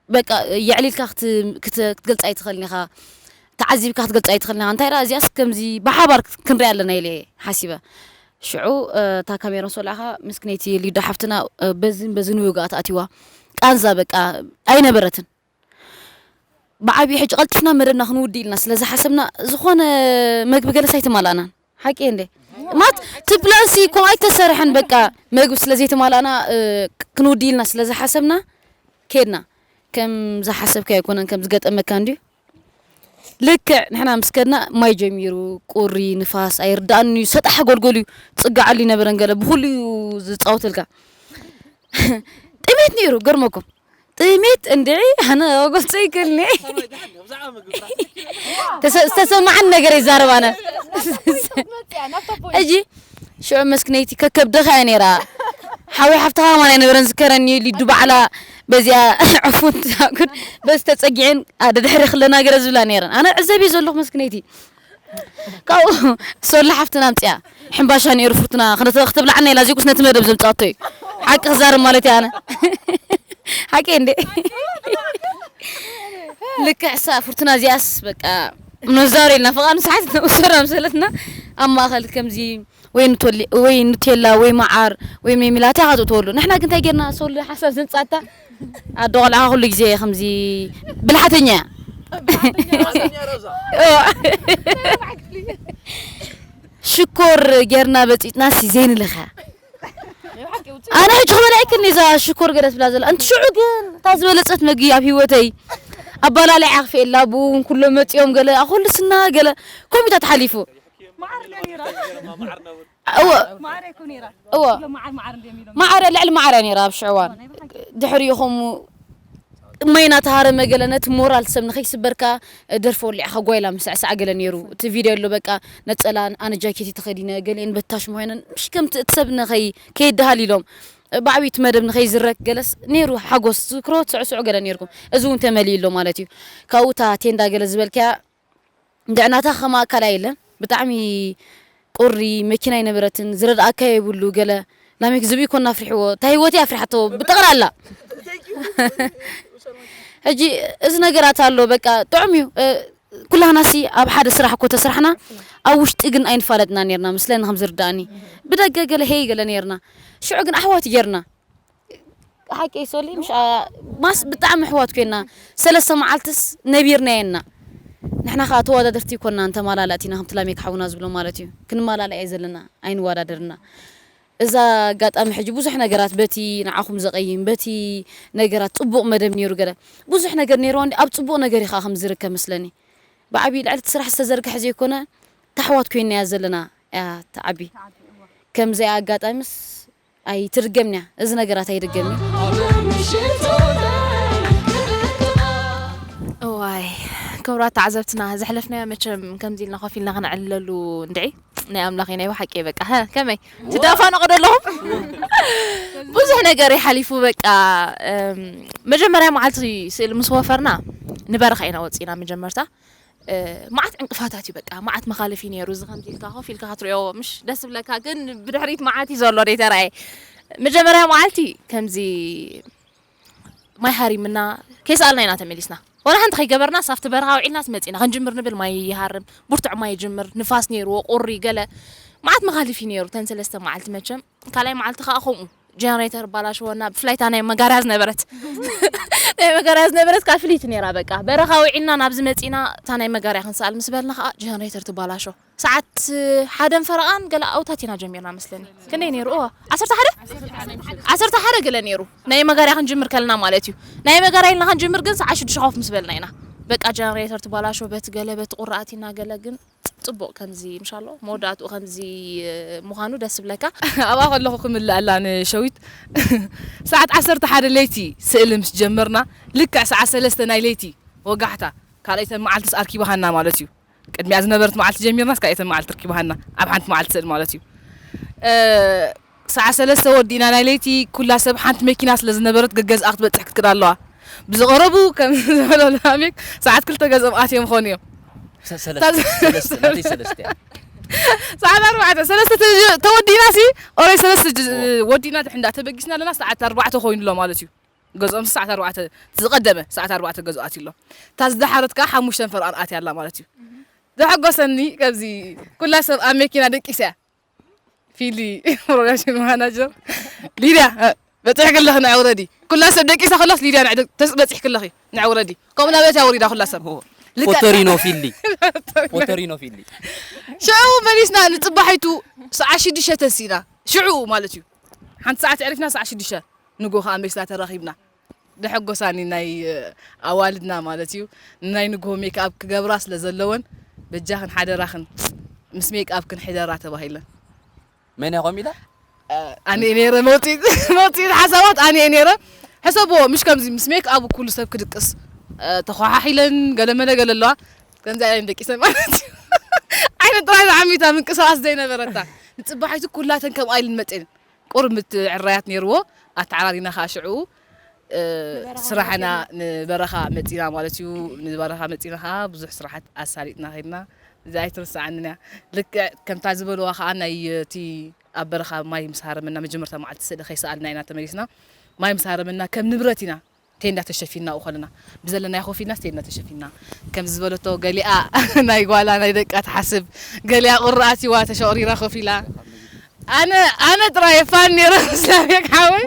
በቃ የዕሊልካ ክት-፣ ክት-፣ ክትገልጻ ኣይትኽእልን ኢኻ። ተዓዚብካ ክትገልጻ ኣይትኽእልን ኢኻ። እንታይ ደኣ እዚኣስ ከምዚ ብሓባር ክት-፣ ክንሪኣ ኣለና ኢለ እየ ሓሲበ። ሽዑ፣ እ፣ እታ ካሜራ ምስ ወላዕኻ ምስክነይቲ ሊዳ ሓፍትና፣ እ፣ በዝን በዝን ውግኣት ኣትይዋ። ቃንዛ በቃ ኣይነበረትን። ብዓብዪ ሕጂ ቀልጢፍና መደብና ክንውዲ ኢልና ስለ ዝሓሰብና፣ ዝኾነ መግቢ ገለስ ኣይተማላእናን። ሓቂ እንዴ? ማት፣ እቲ ፕላንሲ እኮ ኣይተሰርሐን፣ በቃ መግቢ ስለ ዘይተማላእና፣ እ፣ ክንውዲ ኢልና ስለ ዝሓሰብና፣ ኬድና። ከም ዝሓሰብካዮ ኣይኮነን፣ ከም ዝገጠመካ እንድዩ። ልክዕ ንሕና ምስ ከድና ማይ ጀሚሩ፣ ቁሪ፣ ንፋስ፣ ኣይርድኣን እዩ፣ ሰጣሕ ጎልጎል እዩ፣ ጽጋዓሉ ይነበረን ገለ፣ ብኹሉ እዩ ዝጻወተልካ። ጥሜት ነይሩ፣ ገርመኩም። ጥሜት እንድዒ፣ ኣነ ወገሶ ይክልኒ። ተሰ-፣ ዝተሰማዓን ነገር ይዛረብ ኣነ። ሕጂ ሽዑ መስክነይቲ ከከብደኻ እያ ነይራ። ሓወይ ሓፍትኻ ከማን ኣይነበረን ዝከረኒ፣ ሊዱ ባዕላ በዚኣ ዕፉን ትኣኩል፣ በዚ ተጸጊዐን፣ ኣ፣ ደድሕሪ ክለና ገለ ዝብላ ነይረን። ኣነ ዕዘብ እየ ዘለኹ መስክነይቲ። ካብኡ ሶሎ ሓፍትና ኣምጺኣ። ሕምባሻ ነይሩ ፍርቱና፣ ክነተ-፣ ክትብላዕና ኢላ፣ እዚኩስ ነቲ መደብ ዘምጻኣቶ እዩ። ሓቂ ክዛረብ ማለት እየ ኣነ። ሓቂ እንዴ? ልክዕ እሳ ፍርቱና እዚኣስ በቃ ነዛሪ ኢልና ፍቓድ ንስሓት ነውሰራ መሰለትና ኣብ ማእኸል ከምዚ ወይ ኑቶሊ-፣ ወይ ኑቴላ ወይ መዓር ወይ ሜሚላታ ኢኻ ትእትወሉ። ንሕና ግን እንታይ ጌርና ሶሎ ሓሳብ ዘምጻታ ኣዶ ቆልዓ ኩሉ ግዜ ከምዚ ብልሓተኛ እያ። እዋ። ሽኮር ጌርና በጺጽናስ ዘይንልኸ። ኣነ ሕጂ ክበላ ኣይክእልን እዛ ሽኮር ገለ ትብላ ዘላ። ኣንቲ ሽዑ ግን እታ ዝበለጸት መግቢ ኣብ ህይወተይ ኣባላልዓ ክፍኤላ ብኡ እውን ኩሎም መጺኦም ገለ ኣኹልስና ገለ ኮሚታት ሓሊፉ። መዓር ድያ ነይራ? እወ። መዓር እኮ ነይራ። እወ። ኩሎም መዓር መዓር እንድዮም ኢሎም። መዓር ልዕሊ መዓር እያ ነይራ ኣብ ሽዕዋን። ናይ ብሓቂ። ድሕሪኡ ኸሙ ማይ እናተሃረመ ገለ ነቲ ሞራል ሰብ ንኸይስበርካ ደርፊ ወሊዕኻ ጓይላ ምስዕሳዕ ገለ ነይሩ። እቲ ቪድዮ ኣሎ በቃ ነጸላ ኣነ ጃኬት ተኸዲነ ገሊአን በታሽ ምኾነን ምሽ ከምቲ እቲ ሰብ ንኸይ ከይደሃል ኢሎም ብዓብይቲ መደብ ንኸይዝረግ ገለስ ነይሩ ሓጎስ ዝክሮ ትስዕስዑ ገለ ነይርኩም። እዚ እውን ተመሊኡ ኣሎ ማለት እዩ። ካብኡ እታ ቴንዳ ገለ ዝበልክያ ንድዕናታ ከማ ኣካል የለን። ብጣዕሚ ቁሪ መኪና ኣይነበረትን፣ ዝረድኣካ የብሉ፣ ገለ ላሜክ ዝብኢ ኮና ኣፍሪሕዎ፣ እታ ህይወት እያ ኣፍሪሓቶ ብጠቕላላ። ሕጂ እዚ ነገራት ኣሎ፣ በቃ ጥዑም እዩ። እ፣ ኩላህናሲ ኣብ ሓደ ስራሕ እኮ ተስራሕና፣ ኣብ ውሽጢ ግን ኣይንፋለጥና ነርና፣ ምስለኒ ከም ዝርዳእኒ። ብደገ ገለ ሄይ ገለ ነርና። ሽዑ ግን ኣሕዋት ጌርና። ሓቂ ሶሊ፣ ምሽ፣ ኣ፣ ማስ ብጣዕሚ ኣሕዋት ኮይና፣ ሰለስተ መዓልትስ ነቢርናየና። ንሕና ኸኣ ተወዳደርቲ ይኮና፣ እንተማላላእቲ ኢና፣ ከምቲ ላሜክ ሓውና ዝብሎ ማለት እዩ። ክንማላላእ እየ ዘለና፣ ኣይንወዳደርና። እዛ ኣጋጣሚ ሕጂ ብዙሕ ነገራት በቲ ንዓኹም ዘቐይም፣ በቲ ነገራት ጽቡቕ መደብ ነይሩ ገለ፣ ብዙሕ ነገር ነይርዋ እንዲ፣ ኣብ ጽቡቕ ነገር እዩ ኸኣ ከም ዝርከብ መስለኒ። ብዓብዩ ልዕሊ እቲ ስራሕ ዝተዘርግሐ ዘይኮነ፣ ታሕዋት ኮይንናያ ዘለና እያ ትዓቢ። ከምዚኣ ኣጋጣሚስ ኣይትድገምንያ፣ እዚ ነገራት ኣይድገምን። እዋይ ክብራት ተዓዘብትና፣ ዘሕለፍናዮ መቸም ከምዚ ኢልና ኮፍ ኢልና ክነዕልለሉ እንድዒ። ናይ ኣምላኸይ ናይ ብሓቂ በቃ። ከመይ ትዳፋነቑ ዶ ኣለኹም? ብዙሕ ነገር ይሓሊፉ በቃ። መጀመርያ መዓልቲ ስእሊ ምስ ወፈርና ንበረኻ ኢና ወፂና መጀመርታ። መዓት ዕንቅፋታት እዩ በቃ፣ መዓት መኻልፍ እዩ ነይሩ። እዚ ከምዚ ኢልካ ኮፍ ኢልካ ክትሪኦ ምሽ ደስ ብለካ፣ ግን ብድሕሪት መዓት እዩ ዘሎ ደይተራእየ። መጀመርያ መዓልቲ ከምዚ ማይ ሃሪምና ከይሰኣልና ኢና ተመሊስና። ዋላ ሓንቲ ከይገበርናስ ኣብቲ በረኻ ውዒልናስ መፂና። ክንጅምር ንብል ማይ ይሃርም፣ ብርቱዕ ማይ ይጅምር፣ ንፋስ ነይርዎ፣ ቁሪ ገለ መዓት መኻልፍ እዩ ነይሩ። ተን ሰለስተ መዓልቲ መቸም። ካልኣይ መዓልቲ ከዓ ከምኡ ጀነሬተር ባላሸወና። ብፍላይ እታ ናይ መጋርያ ዝነበረት ናይ መጋርያ ዝነበረት ከዓ ፍልይቲ ነይራ። በቃ በረኻ ውዒልና ናብዚ መፂና እታ ናይ መጋርያ ክንሰኣል ምስ በልና ከዓ ጀነሬተር ትባላሾ። ሰዓት ሓደን ፈረቓን ገለ ኣውታት ኢና ጀሚርና መስለኒ። ክንደይ ነይሩ? እዋ ዓሰርተ ሓደ ዓሰርተ ሓደ ገለ ነይሩ። ናይ መጋርያ ክንጅምር ከልና ማለት እዩ። ናይ መጋርያ ኢልና ክንጅምር ግን ሰዓት ሽዱሽተ ኮፍ ምስ በልና ኢና። በቃ ጀነሬተር ትባላሾ በቲ ገለ በቲ ቁራኣት ኢና ገለ ግን ፅቡቕ ከምዚ እንሻሎ መወዳእትኡ ከምዚ ምዃኑ ደስ ብለካ። ኣብኣ ከለኹ ክምልኣላ ንሸዊት ሰዓት ዓሰርተ ሓደ ለይቲ ስእሊ ምስ ጀመርና ልክዕ ሰዓት ሰለስተ ናይ ለይቲ ወጋሕታ ካልኣይተን መዓልትስ ኣርኪባሃና ማለት እዩ። ቅድሚያ ዝነበረት መዓልቲ ጀሚርናስ ካልኣይተን መዓልቲ ኣርኪባሃና ኣብ ሓንቲ መዓልቲ ስእሊ ማለት እዩ። ሰዓት ሰለስተ ወዲእና ናይ ለይቲ ኩላ ሰብ ሓንቲ መኪና ስለ ዝነበረት ገገዝኣ ክትበፅሕ ክትክድ ኣለዋ። ብዝቐረቡ ከም ዝበሎ ላሜክ ሰዓት ክልተ ገዝኦም ኣትዮም ኾኑ እዮም። ሰዓት ኣርባዕተ ሰለስተ ተወዲእና ሲ ኦረይ ሰለስተ ወዲእና ድሕንዳ ተበጊስና ኣለና ሰዓት ኣርባዕተ ኮይኑ ኣሎ ማለት እዩ። ገዝኦም ሰዓት ኣርባዕተ ዝቐደመ ሰዓት ኣርባዕተ ገዝኡ ኣትዩ ኣሎ። እታ ዝደሓረት ከዓ ሓሙሽተን ፈርቓን ኣትያ ኣላ ማለት እዩ። ዘሐጎሰኒ ከምዚ ኩላ ሰብ ኣብ መኪና ደቂሰ እያ። ፊሊ ፕሮዳክሽን ማናጀር ሊድያ በፂሕኪ ኣለኺ ንዕ ውረዲ። ኩላ ሰብ ደቂሳ ከላስ ሊድያ ንዕ ተስ በፂሕኪ ኣለኺ ንዕ ውረዲ። ከምኡ ናበትያ ወሪዳ ኩላ ሰብ ልክዕ ፖተሪኖ ፊሊ ፖተሪኖ ፊሊ ሽዑ መሊስና ንፅባሒቱ ሰዓት ሽዱሽተ ተሲእና ሽዑ ማለት እዩ። ሓንቲ ሰዓት ዕሪፍና ሰዓት ሽዱሽተ ንጎ ከዓ መሊስና ተራኺብና። ደሐጎሳኒ ናይ ኣዋልድና ማለት እዩ። ናይ ንግሆ ሜክኣፕ ክገብራ ስለ ዘለወን በጃኽን ሓደራኽን ምስ ሜክኣፕክን ሕደራ ተባሂለን። መን እያ ከምኡ ኢላ? ኣነ እየ ነይረ መውፅኢት መውፅኢት ሓሳባት ኣነ እየ ነይረ። ሕሰብዎ ምሽ ከምዚ ምስ ሜክኣፕ ኩሉ ሰብ ክድቅስ ተኳሓሒለን ገለመለ ገለ ኣለዋ። ከምዚ ኣየን ደቂሰን ማለት እዩ። ዓይነት ጥራይ ዝዓሚታ ምንቅስቃስ ዘይነበረታ ንፅባሒቱ ኩላተን ከምኣ ኢልን መፅን ቁርምት ዕራያት ነይርዎ። ኣተዓራሪና ከዓ ሽዑ ስራሕና ንበረኻ መፂና ማለት እዩ። ንበረኻ መፂና ከዓ ብዙሕ ስራሓት ኣሳሊጥና ከድና። እዚ ኣይትርስዓንን እያ። ልክዕ ከምታ ዝበልዋ ከዓ ናይ እቲ ኣብ በረኻ ማይ ምስ ሃረመና መጀመርታ መዓልቲ ስእሊ ከይሰኣልና ኢና ተመሊስና። ማይ ምስ ሃረመና ከም ንብረት ኢና ቴንዳ ተሸፊና ኣብኡ ከለና ብዘለናዮ ኮፍ ኢልና ቴንዳ ተሸፊና ከም ዝበለቶ ገሊኣ ናይ ጓላ ናይ ደቃ ትሓስብ ገሊኣ ቁራኣት ይዋ ተሸቕሪራ ኮፍ ኢላ ኣነ ኣነ ጥራይ ፋን ነይረ ስላሜክ ሓወይ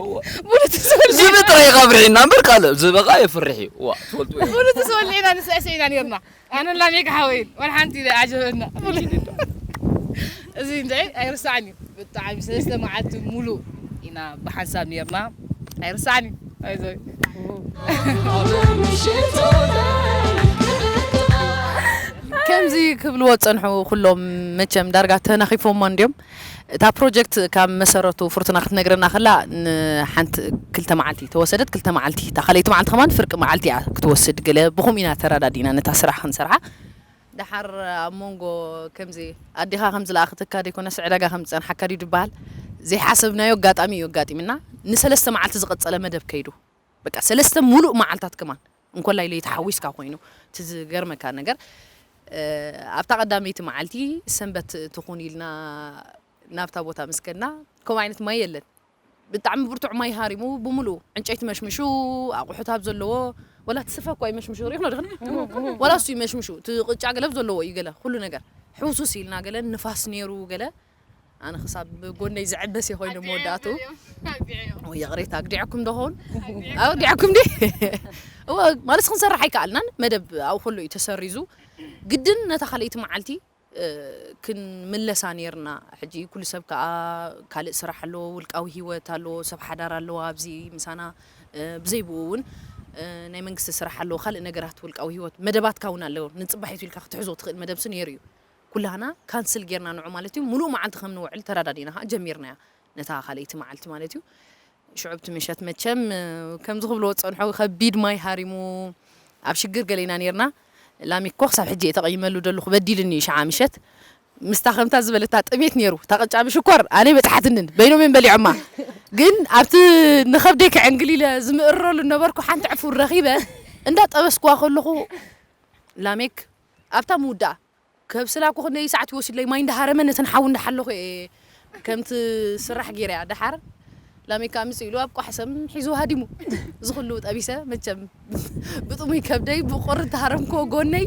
ሙሉ ትስብል ዝብኢ ጥራይ ይቐብርሕ ኢና እምበር ካልእ ዝብኢ ኸዓ የፍርሕ እዩ ዋ ትፈልጡ እዩ ሙሉ ትስበል ኢና ንስዕስዕ ኢና ነርና ኣነ ላሜክ ሓወይ ወላ ሓንቲ ኢለ ዓጀበና ሙሉ እዚ እንድዒ ኣይርስዓን እዩ ብጣዕሚ ሰለስተ መዓልቲ ሙሉ ኢና ብሓንሳብ ነርና ኣይርስዓን እዩ ኣይዞይ ከምዚ ክብልዎ ዝፀንሑ ኩሎም መቸም ዳርጋ ተናኺፎሞ እንድዮም እታ ፕሮጀክት ካብ መሰረቱ ፍርቱና ክትነግረና ከላ ንሓንቲ ክልተ መዓልቲ ተወሰደት ክልተ መዓልቲ እታ ካልኣይቲ መዓልቲ ከማን ፍርቂ መዓልቲ እያ ክትወስድ ገለ ብኹም ኢና ተረዳዲና ነታ ስራሕ ክንሰርሓ ደሓር ኣብ መንጎ ከምዚ ኣዴኻ ከም ዝለኣኽትካ ደይኮነስ ዕዳጋ ከም ዝፀንሓካ ድዩ ዝበሃል ዘይሓሰብናዮ ኣጋጣሚ እዩ ኣጋጢምና ንሰለስተ መዓልቲ ዝቐፀለ መደብ ከይዱ በቃ ሰለስተ ሙሉእ መዓልታት ከማን እንኮላይ ለይቲ ሓዊስካ ኮይኑ እቲ ዝገርመካ ነገር ኣብታ ቀዳመይቲ መዓልቲ ሰንበት ትኹን ኢልና ናብታ ቦታ ምስ ከድና ከምኡ ዓይነት ማይ የለን ብጣዕሚ ብርቱዕ ማይ ሃሪሙ ብምሉኡ ዕንጨይቲ መሽምሹ ኣቑሑት ኣብ ዘለዎ ወላ እቲ ስፈ እኳ ይመሽምሹ ሪኢኽኖ ድኽን ወላ እሱ ይመሽምሹ እቲ ቅጫ ገለ ኣብ ዘለዎ እዩ ገለ ኩሉ ነገር ሕውሱስ ኢልና ገለ ንፋስ ነይሩ ገለ ኣነ ክሳብ ጎነይ ዝዕበስ እየ ኮይኑ መወዳእቱ ይቕሬታ ኣግዲዐኩም ዶ ኸውን ኣግዲዐኩም ዲ እወ ማለት ክንሰርሕ ኣይከኣልናን መደብ ኣብኡ ከሎ እዩ ተሰሪዙ ግድን ነታ ካልኣይቲ መዓልቲ ክንምለሳ ነይርና ሕጂ ኩሉ ሰብ ከዓ ካልእ ስራሕ ኣለዎ ውልቃዊ ሂወት ኣለዎ ሰብ ሓዳር ኣለዎ ኣብዚ ምሳና ብዘይ ብኡ እውን ናይ መንግስቲ ስራሕ ኣለዎ ካልእ ነገራት ውልቃዊ ሂወት መደባትካ እውን ኣለዎ ንፅባሒቱ ኢልካ ክትሕዞ ትኽእል መደብሲ ነይሩ እዩ ኩላህና ካንስል ጌርና ንዑ ማለት እዩ ሙሉእ መዓልቲ ከም ንውዕል ተረዳዲእና ከዓ ጀሚርናያ ነታ ካልኣይቲ መዓልቲ ማለት እዩ። ሽዑ ኣብቲ ምሸት መቸም፣ እ፣ ከምዚ ክብልዎ ዝጸንሑ፣ ከቢድ ማይ ሃሪሙ፣ ኣብ ሽግር ገለ ኢና ኔርና። ላሚኮ ክሳብ ሕጂ እየ ተቐይመሉ ዘለኹ፣ በዲሉኒ እዩ ሽዓ ምሸት። ምስታ ከምታ ዝበለታ ጥሜት ኔሩ፣ እታ ቅጫ ብሽኮር ኣነ በጽሓትንን፣ በይኖም እዮም በሊዖማ። ግን ኣብቲ ንኸብደይ ከዕንግል ኢለ ዝምእረሉ ነበርኩ፣ ሓንቲ ዕፉር ረኺበ፣ እንዳጠበስኩዋ ከለኹ ላሜክ ኣብታ ምውዳኣ ከብስላ እኮ ክንደይ ሰዓት ይወስድለይ፣ ማይ እንዳሃረመ ነተን ሓዊ እንዳሓለኹ እየ ከምቲ ስራሕ ገይረያ። ደሓር ላሜካ ኣምፅእ ኢሉ ኣብ ቋሕሰም ሒዙ ሃዲሙ። እዚ ኩሉ ጠቢሰ መቸም ብጥሙይ ከብደይ ብቑሪ ተሃረምክዎ ጎነይ።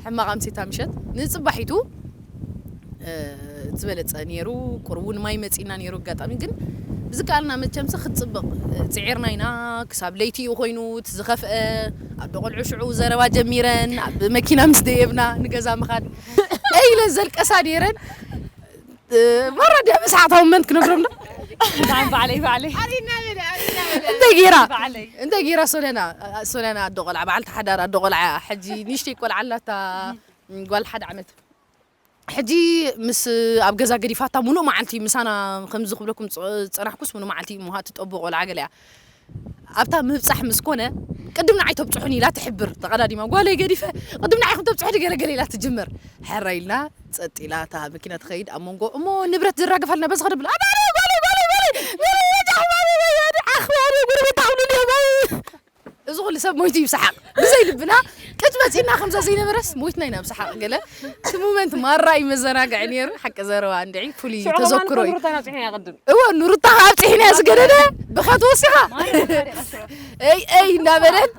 ሕማቕ ኣምሲታ ምሸት ንፅባሒቱ እ፣ ዝበለፀ ነይሩ። ቁሩብ እውን ማይ መፂና ነይሩ ኣጋጣሚ። ግን ብዝከኣልና መቸምሲ ክትፅብቕ፣ እ፣ ፅዒርና ኢና። ክሳብ ለይቲ እዩ ኮይኑ እቲ ዝኸፍአ። ኣዶ ቆልዑ ሽዑ ዘረባ ጀሚረን፣ ኣብ መኪና ምስ ደየብና ንገዛ ምኻድ ኢለን ዘልቀሳ ነይረን። እ፣ ማራ ድያ መስሓቕታ መን ክነግሮም ዶ? ባዕለይ ባዕለይ እንታይ ገይራ? ባዕለይ እንታይ ገይራ ሶለና? ሶለና ኣዶ ቆልዓ፣ በዓልቲ ሓዳር ኣዶ ቆልዓ፣ ሕጂ ንእሽተይ ቆልዓ ኣላታ፣ ጓል ሓደ ዓመት። ሕጂ ምስ ኣብ ገዛ ገዲፋታ ሙሉእ መዓልቲ ምሳና ከምዚ ክብለኩም ጸ-፣ ጸናሕኩስ ሙሉእ መዓልቲ እሞ ትጠቦ ቆልዓ ገለ እያ። ኣብታ ምብጻሕ ምስ ኮነ ቅድም ንዓይ ተብጽሑኒ ኢላ ትሕብር ተቐዳዲማ። ጓለይ ገዲፈ ቅድም ንዓይ ከም ተብጽሑኒ ገለ ገለ ኢላ ትጅምር። ሕራይ ኢልና ጸጥ ኢላ እታ መኪና ትኸይድ ኣብ መንጎ እሞ ንብረት ዝራገፋልና በዚ ኸደብላ ኣባሪ ጓለይ ጓለይ ጓለይ ጓለይ ወጃ ኣባሪ ወያዲ ዓኽ ወያዲ ጉርብታ ኣብሉኒ ኣባሪ እዚ ኩሉ ሰብ ሞይቱ እዩ ብሰሓቕ። ብዘይ ልብና ቅጭ መጺእና ከምዛ ዘይነበረስ ሞይትና ኢና ብሰሓቕ ገለ። እቲ ሞመንት ማራ እዩ መዘናግዒ ነይሩ። ሓቂ ዘረባ እንድዒ ፍሉይ ሽዑ ከማን ተዘክሮ እዩ። ሩታ ናብፅሒና ቅድም እወ ንሩታ ኣብፅሒና ዝገደደ ብኻ ተወሲኻ። እይ እይ እንዳበለት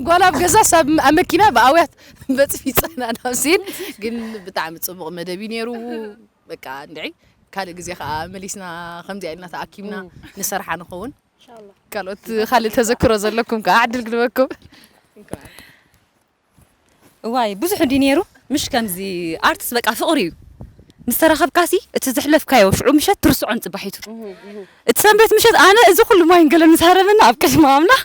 ጓል ኣብ ገዛ ሳብ ኣብ መኪና ብኣውያት በፅፊ ይፀና ናብ ሲን ግን ብጣዕሚ ፅቡቕ መደብ እዩ ነይሩ። በቃ እንድዒ ካልእ ግዜ ከዓ መሊስና ከምዚኣ ኢልና ተኣኪብና ንሰርሓ ንኸውን። ካልኦት ካልእ ተዘክሮ ዘለኩም ከዓ ዕድል ግድበኩም። እዋይ ብዙሕ እንዲ ነይሩ። ምሽ ከምዚ ኣርትስ በቃ ፍቕሪ እዩ። ምስ ተራኸብካሲ እቲ ዝሕለፍካዮ ሽዑ ምሸት ትርስዖን ጽባሒቱ። እቲ ሰንበት ምሸት ኣነ እዚ ኩሉ ማይን ገለን ምስ ሃረመና ኣብ ቅድሚ ኣምላኽ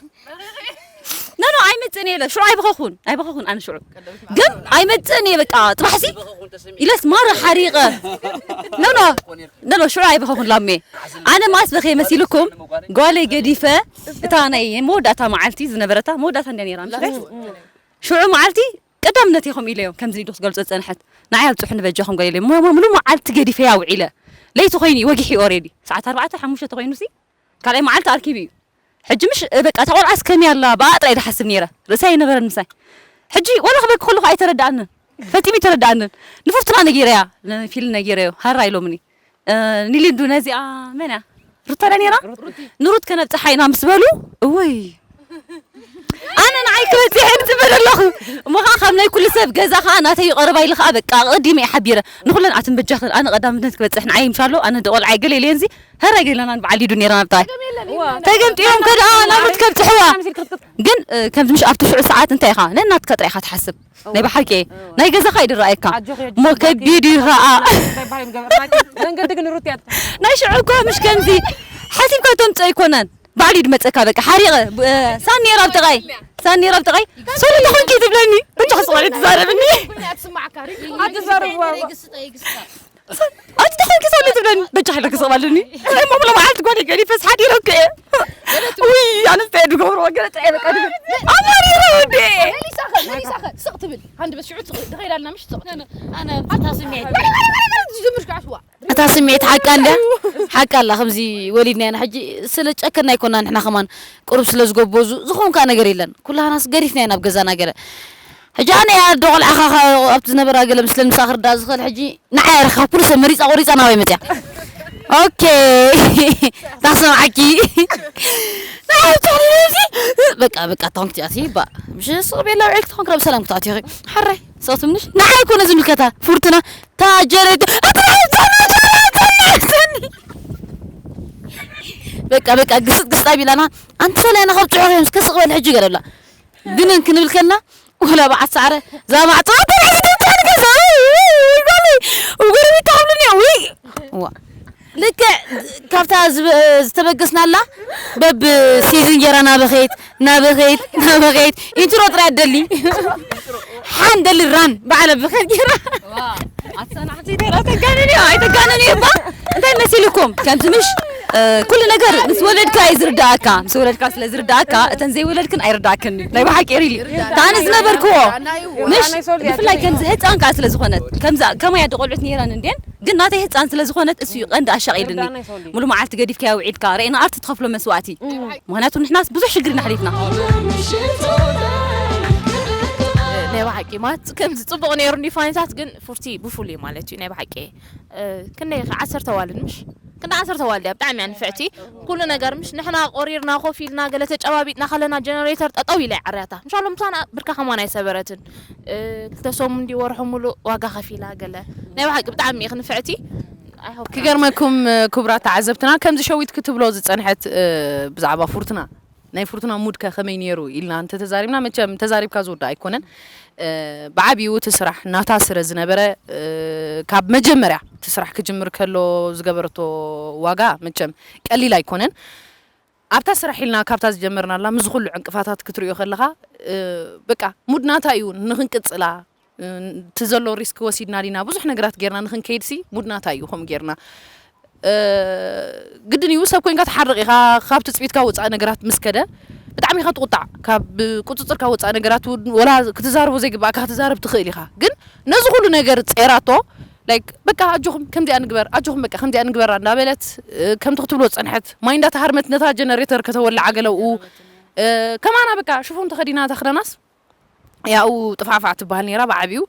ኖ ኖ ኣይመጽእን እየ ኢለ ሽዑ ኣይበኸኹን ኣይበኸኹን ኣነ ሽዑ ግን ኣይመጽእን እየ በቃ ጽባሕሲ ኢለስ ማረ ሓሪቐ ኖ ኖ ኖ ኖ ሽዑ ኣይበኸኹን ላሜ ኣነ ማስ በኸየ መሲልኩም ጓለይ ገዲፈ እታ ናይ መወዳእታ መዓልቲ ዝነበረታ መወዳእታ እንድያ ነይራ ምሽ ሽዑ መዓልቲ ቀዳምነት ኢኹም ኢለዮ ከምዚ ኢሉ ክትገልጾ ዝጸንሐት ንዓይ ኣብጽሑኒ በጃኹም ገለ ኢለዮ ሙሉ መዓልቲ ገዲፈያ ውዒለ ለይቲ ኮይኑ እዩ ወጊሑ ኦሬዲ ሰዓት ኣርባዕተ ሓሙሽተ ተኮይኑሲ ካልኣይ መዓልቲ ኣርኪቡ እዩ ሕጂ ምሽ በቃ እታ ቆልዓስ ከመይ ኣላ ብኣ ጥራይ ድሓስብ ነይረ ርእሳ ኣይነበረን ምሳይ ሕጂ ወላ ክበኪ ከለኹ ኣይተረድኣንን ፈጺሙ ኣይተረድኣንን ንፉርቱና ነጊረያ ንፊል ነጊረዮ ሃራ ኢሎምኒ ኒሊንዱ ነዚኣ መን እያ ሩታ ዳ ነይራ ንሩት ከነብፅሓ ኢና ምስ በሉ እወይ ኣነ ንዓይ ክበፅሕ እየ ዝፅበ ዘለኹ እሞ ከዓ ካብ ናይ ኩሉ ሰብ ገዛ ከዓ ናተይ ቀረባ ኢለ ከዓ በቃ ኣቐዲመ እየ ሓቢረ ንኩለን ኣትን በጃኽን ኣነ ቀዳምነት ክበፅሕ ንዓይ ምሻሎ ኣነ ደቆልዓይ ገለ ኢለየንዚ ሀረ ገለናን በዓል ሊዱ ነይራ ናብታይ ተገምጢዮም ከደኣ ናብ ሩት ከብፅሕዋ ግን ከምዚ ምሽ ኣብቲ ሽዑ ሰዓት እንታይ ኢኻ ነናትካ ጥራይ ኢኻ ትሓስብ ናይ ብሓቂ ናይ ገዛኻ እዩ ድረኣየካ እሞ ከቢድ እዩ ከዓ መንገዲ ግን ሩት እያ ናይ ሽዑ እኮ ምሽ ከምዚ ሓሲብካ ተምፅኦ ኣይኮነን ባዕሉ እዩ ድመፀካ በቃ ሓሪቐ ሳኒ ነይራ ኣብ ጥቓይ ሳኒ ነይራ ኣብ ጥቓይ ሶሪ ተኾንኪ ትብለኒ ብቻ ክፅዋሪ ትዛረብኒ ኣትዛረብዋ ኣቲ ተኾንኪ ሶሪ ትብለኒ በጃ ሓይለ ክስቕ ባልኒ እሞ ብሎ መዓልቲ ጓል ገዲፈስ ሓዲረ እኮ እየ ውይ ኣነስ ጥየ ድገብርዎ ገለ ጥየ በቃ ድብል ኣማሪረ ወዴ መሊሳኸ መሊሳኸ ስቕ ትብል ሃንድ በስ ሽዑ ትኽእል ድኸይዳልና ምሽ ስቕ ትብል ኣነ ኣብታ ስሜት ዝጅምር ሽዓሽዋ እታ ስሜት ሓቃ እንደ ሓቃ ኣላ ከምዚ ወሊድና ኢና ሕጂ ስለ ጨከና ኣይኮና ንሕና ከማን ቅሩብ ስለ ዝጎበዙ ዝኾን ከዓ ነገር የለን ኩላህናስ ገዲፍና ኢና ኣብ ገዛና ገለ ሕጂ ኣነ እያ ኣዶ ቆልዓኻ ኣብቲ ዝነበራ ገለ ምስለ ምሳ ክርዳእ ዝኽእል ሕጂ ንዓይ ኣረኻ ኩሉ ሰብ መሪፃ ቆሪፃ ናባይ መፅያ ኦኬ ታሰምዓኪ በቃ በቃ ተኾንክ ትኣቲ ባ ምሽ ስቕ ቤላ ውዒልክ ተኾንክ ናብ ሰላም ክትኣቲ ኢኺ ሓራይ ሰቕትምንሽ ንዓይ ኮነ ዝምልከታ ፉርትና ታጀረቱ በቃ በቃ ግስጥ ግስጥ ኣቢላና ኣንቲ ሰላይና ካብ ፅሑፍ እዮም እስከ ስቕ በል ሕጂ ገለብላ ግን ክንብል ከልና ወላ በዓል ሰዓረ እዛ ማዕፅዋ ተባሒቱ ትንከን ገዛ ወይ ጓለይ ጎረቤት ትሃብሉኒ ወይ ዋ ልክዕ ካብታ ዝተበገስናላ በብ ሲዝን ጌራ ናበኸይት ናበኸይት ናበኸይት ኢንትሮ ጥራይ ኣደሊ ሓን ደሊ ራን በዓለ ብኸይት ጌራ ኣትሰናዕቲ ተጋነኒ ኣይተጋነኒ እባ እንታይ መሲልኩም ከምዚ ምሽ ኩሉ ነገር ምስ ወለድካ እዩ ዝርዳእካ። ምስ ወለድካ ስለ ዝርዳእካ እተን ዘይወለድክን ኣይርዳእክን እዩ። ናይ ብሓቂ ሪሊ እታ ኣነ ዝነበርክዎ ምሽ ብፍላይ ከምዚ ህፃን ከዓ ስለ ዝኾነት ከምዛ ከማይ ኣደ ቆልዑት ነይረን እንዴን ግን ናተይ ህፃን ስለ ዝኾነት እሱ እዩ ቀንዲ ኣሻቒልኒ። ሙሉ መዓልቲ ገዲፍካያ ውዒልካ ርኢና ኣርቲ ትኸፍሎ መስዋእቲ። ምክንያቱ ንሕናስ ብዙሕ ሽግር ኢና ሓሊፍና። ናይ ብሓቂ ማለት ከምዚ ፅቡቕ ነይሩ ፋይንታት ግን ፉርቲ ብፉሉይ ማለት እዩ ናይ ብሓቂ ክንደይ ዓሰርተ ዋልድ ምሽ ክንደ ዓሰርተ ዋልድ እያ ብጣዕሚ እያ ንፍዕቲ ኩሉ ነገር ምሽ ንሕና ቆሪርና ኮፍ ኢልና ገለ ተጨባቢጥና ከለና ጀነሬተር ጠጠው ኢለ ዓርያታ ምሻሎ ምሳና ብርካ ከማን ኣይሰበረትን ክልተ ሰሙን እንዲ ወርሑ ሙሉእ ዋጋ ከፊላ ገለ ናይ ብሓቂ ብጣዕሚ ኢኽ ንፍዕቲ ክገርመኩም ክቡራት ተዓዘብትና ከምዚ ሸዊት ክትብሎ ዝፀንሐት ብዛዕባ ፉርትና ናይ ፍርቱና ሙድ ከ ከመይ ነይሩ ኢልና እንተተዛሪብና መቸም ተዛሪብካ ዝውዳእ ኣይኮነን። ብዓብዩ እቲ ስራሕ ናታ ስረ ዝነበረ ካብ መጀመርያ እቲ ስራሕ ክጅምር ከሎ ዝገበረቶ ዋጋ መቸም ቀሊል ኣይኮነን። ኣብታ ስራሕ ኢልና ካብታ ዝጀመርናላ ምስ ኩሉ ዕንቅፋታት ክትሪኦ ከለኻ በቃ ሙድ ናታ እዩ ንክንቅፅላ እቲ ዘሎ ሪስክ ወሲድና ዲና ብዙሕ ነገራት ጌርና ንክንከይድ ሲ ሙድ ናታ እዩ ከምኡ ጌርና ግድን እዩ ሰብ ኮይንካ ትሓርቕ ኢኻ ካብ ትፅቢትካ ወፃኢ ነገራት ምስ ከደ ብጣዕሚ ኢኻ ትቁጣዕ ካብ ቁፅፅርካ ወፃኢ ነገራት እውን ወላ ክትዛረቦ ዘይግባእካ ክትዛረብ ትኽእል ኢኻ ግን ነዚ ኩሉ ነገር ፀይራቶ ላይክ በቃ ኣጆኹም ከምዚኣ ንግበር ኣጆኹም በቃ ከምዚኣ ንግበራ እንዳበለት ከምቲ ክትብሎ ፀንሐት ማይ እንዳተሃርመት ነታ ጀነሬተር ከተወልዓ ገለኡ ከማና በቃ ሽፎን ተኸዲና ተኽደናስ ያው ጥፋፋ ትበሃል ነይራ ብዓብዩ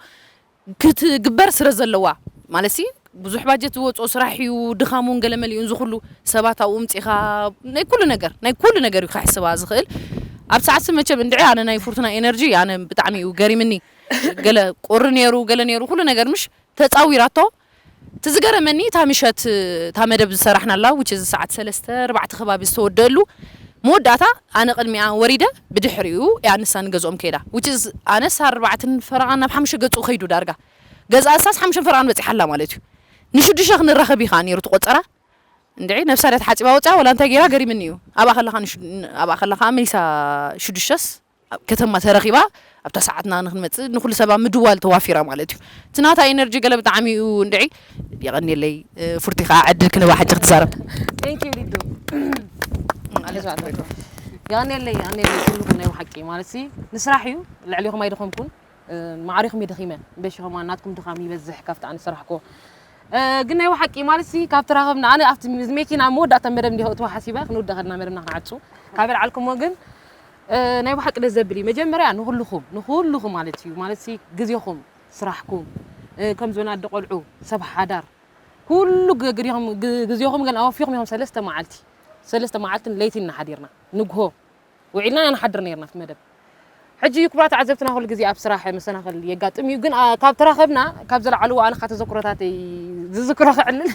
ክትግበር ስለ ዘለዋ ማለት ሲ ብዙሕ ባጀት ዝወፅኦ ስራሕ እዩ ድኻሙን ገለ መሊኡን ዝኩሉ ሰባት ኣብኡ ምፂኻ ናይ ኩሉ ነገር ናይ ኩሉ ነገር እዩ ክሕስባ ዝኽእል ኣብ ሰዓት መቸም እንድዒ ኣነ ናይ ፉርቱና ኤነርጂ ኣነ ብጣዕሚ እዩ ገሪምኒ ገለ ቁሪ ነይሩ ገለ ነይሩ ኩሉ ነገር ምሽ ተፃዊራቶ እቲ ዝገረመኒ እታ ምሸት እታ መደብ ዝሰራሕናላ which is ሰዓት ሰለስተ ኣርባዕተ ከባቢ ዝተወደአሉ መወዳእታ ኣነ ቅድሚኣ ወሪደ ብድሕሪኡ እያ ንሳ ንገዝኦም ከይዳ which is ኣነስ ኣርባዕትን ፈረቓ ናብ ሓሙሽተ ገፅኡ ከይዱ ዳርጋ ገዝኣ እሳስ ሓሙሽተ ፈረቓን በፂሓላ ማለት እዩ ንሽዱሽተ ክንራኸብ እዩ ከዓ ነይሩ ትቆፀራ እንድዒ ነብሳ ድያ ተሓፂባ ወፅያ ወላ እንታይ ገይራ ገሪምኒ እዩ ኣብኣ ከለኻ ኣብኣ ከለኻ መሊሳ ሽዱሽተስ ኣብ ከተማ ተረኺባ ኣብታ ሰዓትና ንክንመፅእ ንኩሉ ሰባ ምድዋል ተዋፊራ ማለት እዩ እቲ ናታ ኤነርጂ ገለ ብጣዕሚ እዩ እንድዒ የቐኒለይ ፉርቲ ከዓ ዕድል ክንባ ሕጂ ክትዛረብ Thank you ሊዱ የቐኒለይ የቐኒለይ ኩልኩም ናይ ብሓቂ ማለት ሲ ንስራሕ እዩ ልዕሊኹም ኣይደኸምኩን ማዕሪኹም ይደኺመ በሽኸማ ናትኩም ድኻም ይበዝሕ ካብቲ ኣነ ዝሰራሕኮ ግን ናይ ብሓቂ ማለት ሲ ካብ ተራኸብና ኣነ ኣብቲ መኪና መወዳእታ መደብ እንዲኸ እትዋ ሓሲበ ክንውዳእ ከድና መደብና ክንዓፁ ካብ ኣልዓልኩሞ ግን ናይ ብሓቂ ደስ ዘብል እዩ መጀመርያ ንኩልኹም ንኩልኹም ማለት እዩ ማለት ሲ ግዜኹም ስራሕኩም ከም ዝበና ኣደ ቆልዑ ሰብ ሓዳር ኩሉ ግዜኹም ግን ኣወፊኹም ኢኹም ሰለስተ መዓልቲ ሰለስተ መዓልትን ለይትን ኢና ሓዲርና ንግሆ ውዒልና ኢና ንሓድር ነርና ኣብቲ መደብ ሕጂ ክቡራት ተዓዘብትና ኩሉ ግዜ ኣብ ስራሕ መሰናኽል የጋጥም እዩ ግን ካብ ተራኸብና ካብ ዘለዓሉ ኣነ ካብ ተዘክሮታተይ ዝዝክሮ ክዕልል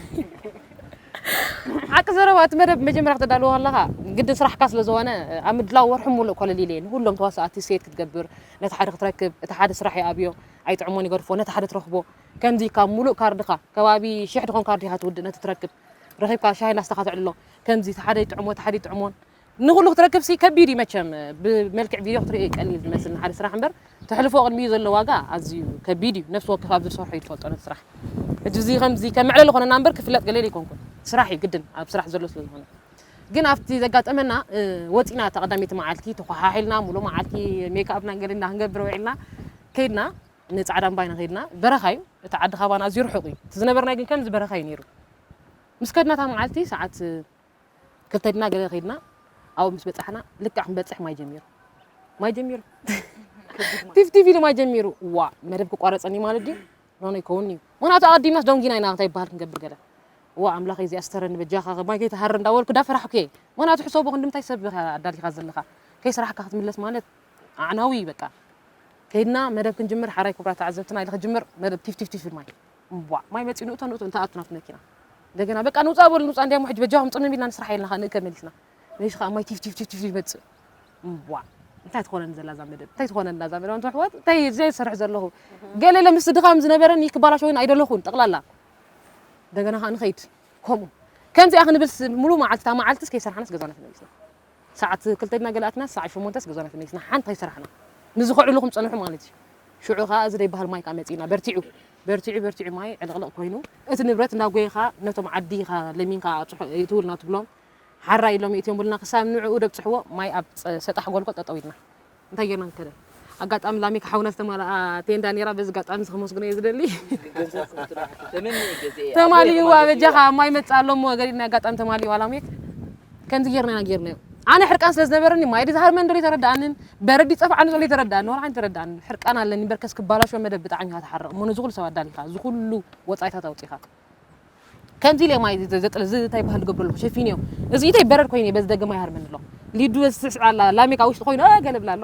ሓቂ ዘረባ እቲ መደብ መጀመርያ ክተዳልዎ ከለኻ ግድን ስራሕካ ስለ ዝኾነ ኣብ ምድላው ወርሒ ሙሉእ ኮለል ኢለ ንኩሎም ተዋሳእቲ ሴት ክትገብር ነቲ ሓደ ክትረክብ እቲ ሓደ ስራሕ ይኣብዮ ኣይጥዕሞን ይገድፎ ነቲ ሓደ ትረኽቦ ከምዚ ካብ ሙሉእ ካርድኻ ከባቢ ሽሕ ድኾን ካርድ ኢኻ ትውድእ ነቲ ትረክብ ረኺብካ ሻሂ ላስታኻ ትዕልሎ ከምዚ እቲ ሓደ ይጥዕሞ እቲ ሓደ ይጥዕሞን ንኹሉ ክትረክብ ሲ ከቢድ እዩ መቸም ብመልክዕ ቪድዮ ክትርኢ ቀሊል ዝመስል ንሓደ ስራሕ እምበር ተሕልፎ ቅድሚኡ ዘሎ ዋጋ ኣዝዩ ከቢድ እዩ ነፍሲ ወከፍ ኣብዚ ዝሰርሖ እዩ ዝፈልጦ ነቲ ስራሕ ሕጂ እዚ ከምዚ ከም መዕለሊ ኮነና እምበር ክፍለጥ ገለ ኣይኮንኩን ስራሕ እዩ ግድን ኣብ ስራሕ ዘሎ ስለ ዝኾነ ግን ኣብቲ ዘጋጠመና ወፂና እታ ቀዳመይቲ መዓልቲ ተኳሓሒልና ሙሉ መዓልቲ ሜክኣፕና ገለና ክንገብር ውዒልና ከይድና ንፃዕዳ እምባ ኢና ከይድና በረኻ እዩ እቲ ዓዲ ካባና ኣዝዩ ርሑቕ እዩ እቲ ዝነበርና ግን ከምዚ በረኻ እዩ ነይሩ ምስ ከድና እታ መዓልቲ ሰዓት ክልተ ድና ገለ ከይድና ኣብኡ ምስ በፃሕና ልክዕ ክንበፅሕ ማይ ጀሚሩ ማይ ጀሚሩ ቲፍ ቲፍ ኢሉ ማይ ጀሚሩ ዋ መደብ ክቋረፀኒ ማለት ድዩ ኖኖ ይከውን እዩ ምክንያቱ ኣቐዲምናስ ደንጊና ኢና እንታይ ይበሃል ክንገብር ገለ ዋ ኣምላኸ እዚኣ ስተረኒ በጃኻ ማይ ከይትሃር እንዳበልኩ ዳፈራሕኩ እየ ምክንያቱ ሕሰቦ ክንዲ ምንታይ ሰብ ኣዳሊኻ ዘለኻ ከይሰራሕካ ክትምለስ ማለት ኣዕናዊ እዩ በቃ ከይድና መደብ ክንጅምር ሓራይ ክቡራት ተዓዘብትና ኢለ ክጅምር መደብ ቲፍ ቲፍ ቲፍ ማይ እምቧዕ ማይ መፂኡ ንእቶ ንእቶ እንታይ ኣቱ ናብቲ መኪና እንደገና በቃ ንውፃእ በሉ ንውፃእ እንዲያሞ ሕጂ በጃኹም ፅምም ኢልና ንስራሕ የልና ከዓ ንእከ መሊስና መሊሱ ከዓ ማይ ቲፍ ቲፍ ቲፍ ቲፍ ይመፅእ እምቧዕ እንታይ ትኾነኒ ዘላ እዛ መደብ እንታይ ትኾነና እዛ መደብ ኣንቱ ኣሕዋት እንታይ እዚ ዝሰርሕ ዘለኹ ገለ ኢለ ምስ ድኻም ዝነበረኒ ክባላሸወኒ ኣይደለኹን ጠቕላላ እንደገና ከዓ ንኸይድ ከምኡ ከምዚኣ ክንብልስ ሙሉ መዓልቲ እታ መዓልትስ ከይሰርሓናስ ገዛና ተመሊስና ሰዓት ክልተ ድና ገለ ኣትና ሰዓት ሸሞንተስ ገዛና ተመሊስና ሓንቲ ከይሰራሕና ንዝኸዕሉኹም ፀንሑ ማለት እዩ ሽዑ ከዓ እዚ ደይበሃል ማይ ከዓ መፂና በርቲዑ በርቲዑ በርቲዑ ማይ ዕልቕልቕ ኮይኑ እቲ ንብረት እንዳጎየኻ ነቶም ዓዲ ኢኻ ለሚንካ ኣብፅሑ ይእትውልና ትብሎም ሓራ ኢሎም ይእትዮም ብሉና። ክሳብ ንዕኡ ደብፅሕዎ ማይ ኣብ ፀ- ሰጣሕ ጎልጎል ጠጠው ኢልና እንታይ ጌርና ንከደ? ኣጋጣሚ ላሜካ ሓውና ዝተማልኣ ቴንዳ ነይራ። በዚ ኣጋጣሚ እዚ ከመስግኖ እየ ዝደሊ። ተማሊእዋ በጃኻ ማይ መፅእ ኣሎ እሞ ገዲድና ኣጋጣሚ ተማሊእዋ ላሜክ። ከምዚ ጌርና ኢና ጌርናዮ። ኣነ ሕርቃን ስለ ዝነበረኒ ማይ ድዝሃርመን ዘሎ ኣይተረድኣንን፣ በረድ ይፀፍዓኒ ዘሎ ኣይተረድኣኒ፣ ዋላ ሓንቲ ኣይተረድኣንን። ሕርቃን ኣለኒ እምበር ከስ ክባላሾ መደብ ብጣዕሚ ኢኻ ትሓርቕ እሞ ነዚ ኩሉ ሰብ ኣዳሊኻ፣ እዚ ኩሉ ወፃኢታት ኣውፂኻ ከምዚ ኢለ ማይ ዘጥል እዚ እንታይ ባህል ገብረሉ ሸፊንዮ። እዚ ኢተይ በረድ ኮይነ በዚ ደገ ማይ ሃርመን ኣሎ። ሊዱ ስስዕ ኣላ ላሜካ ውሽጢ ኮይኑ እ ገለ ብላ ኣሎ።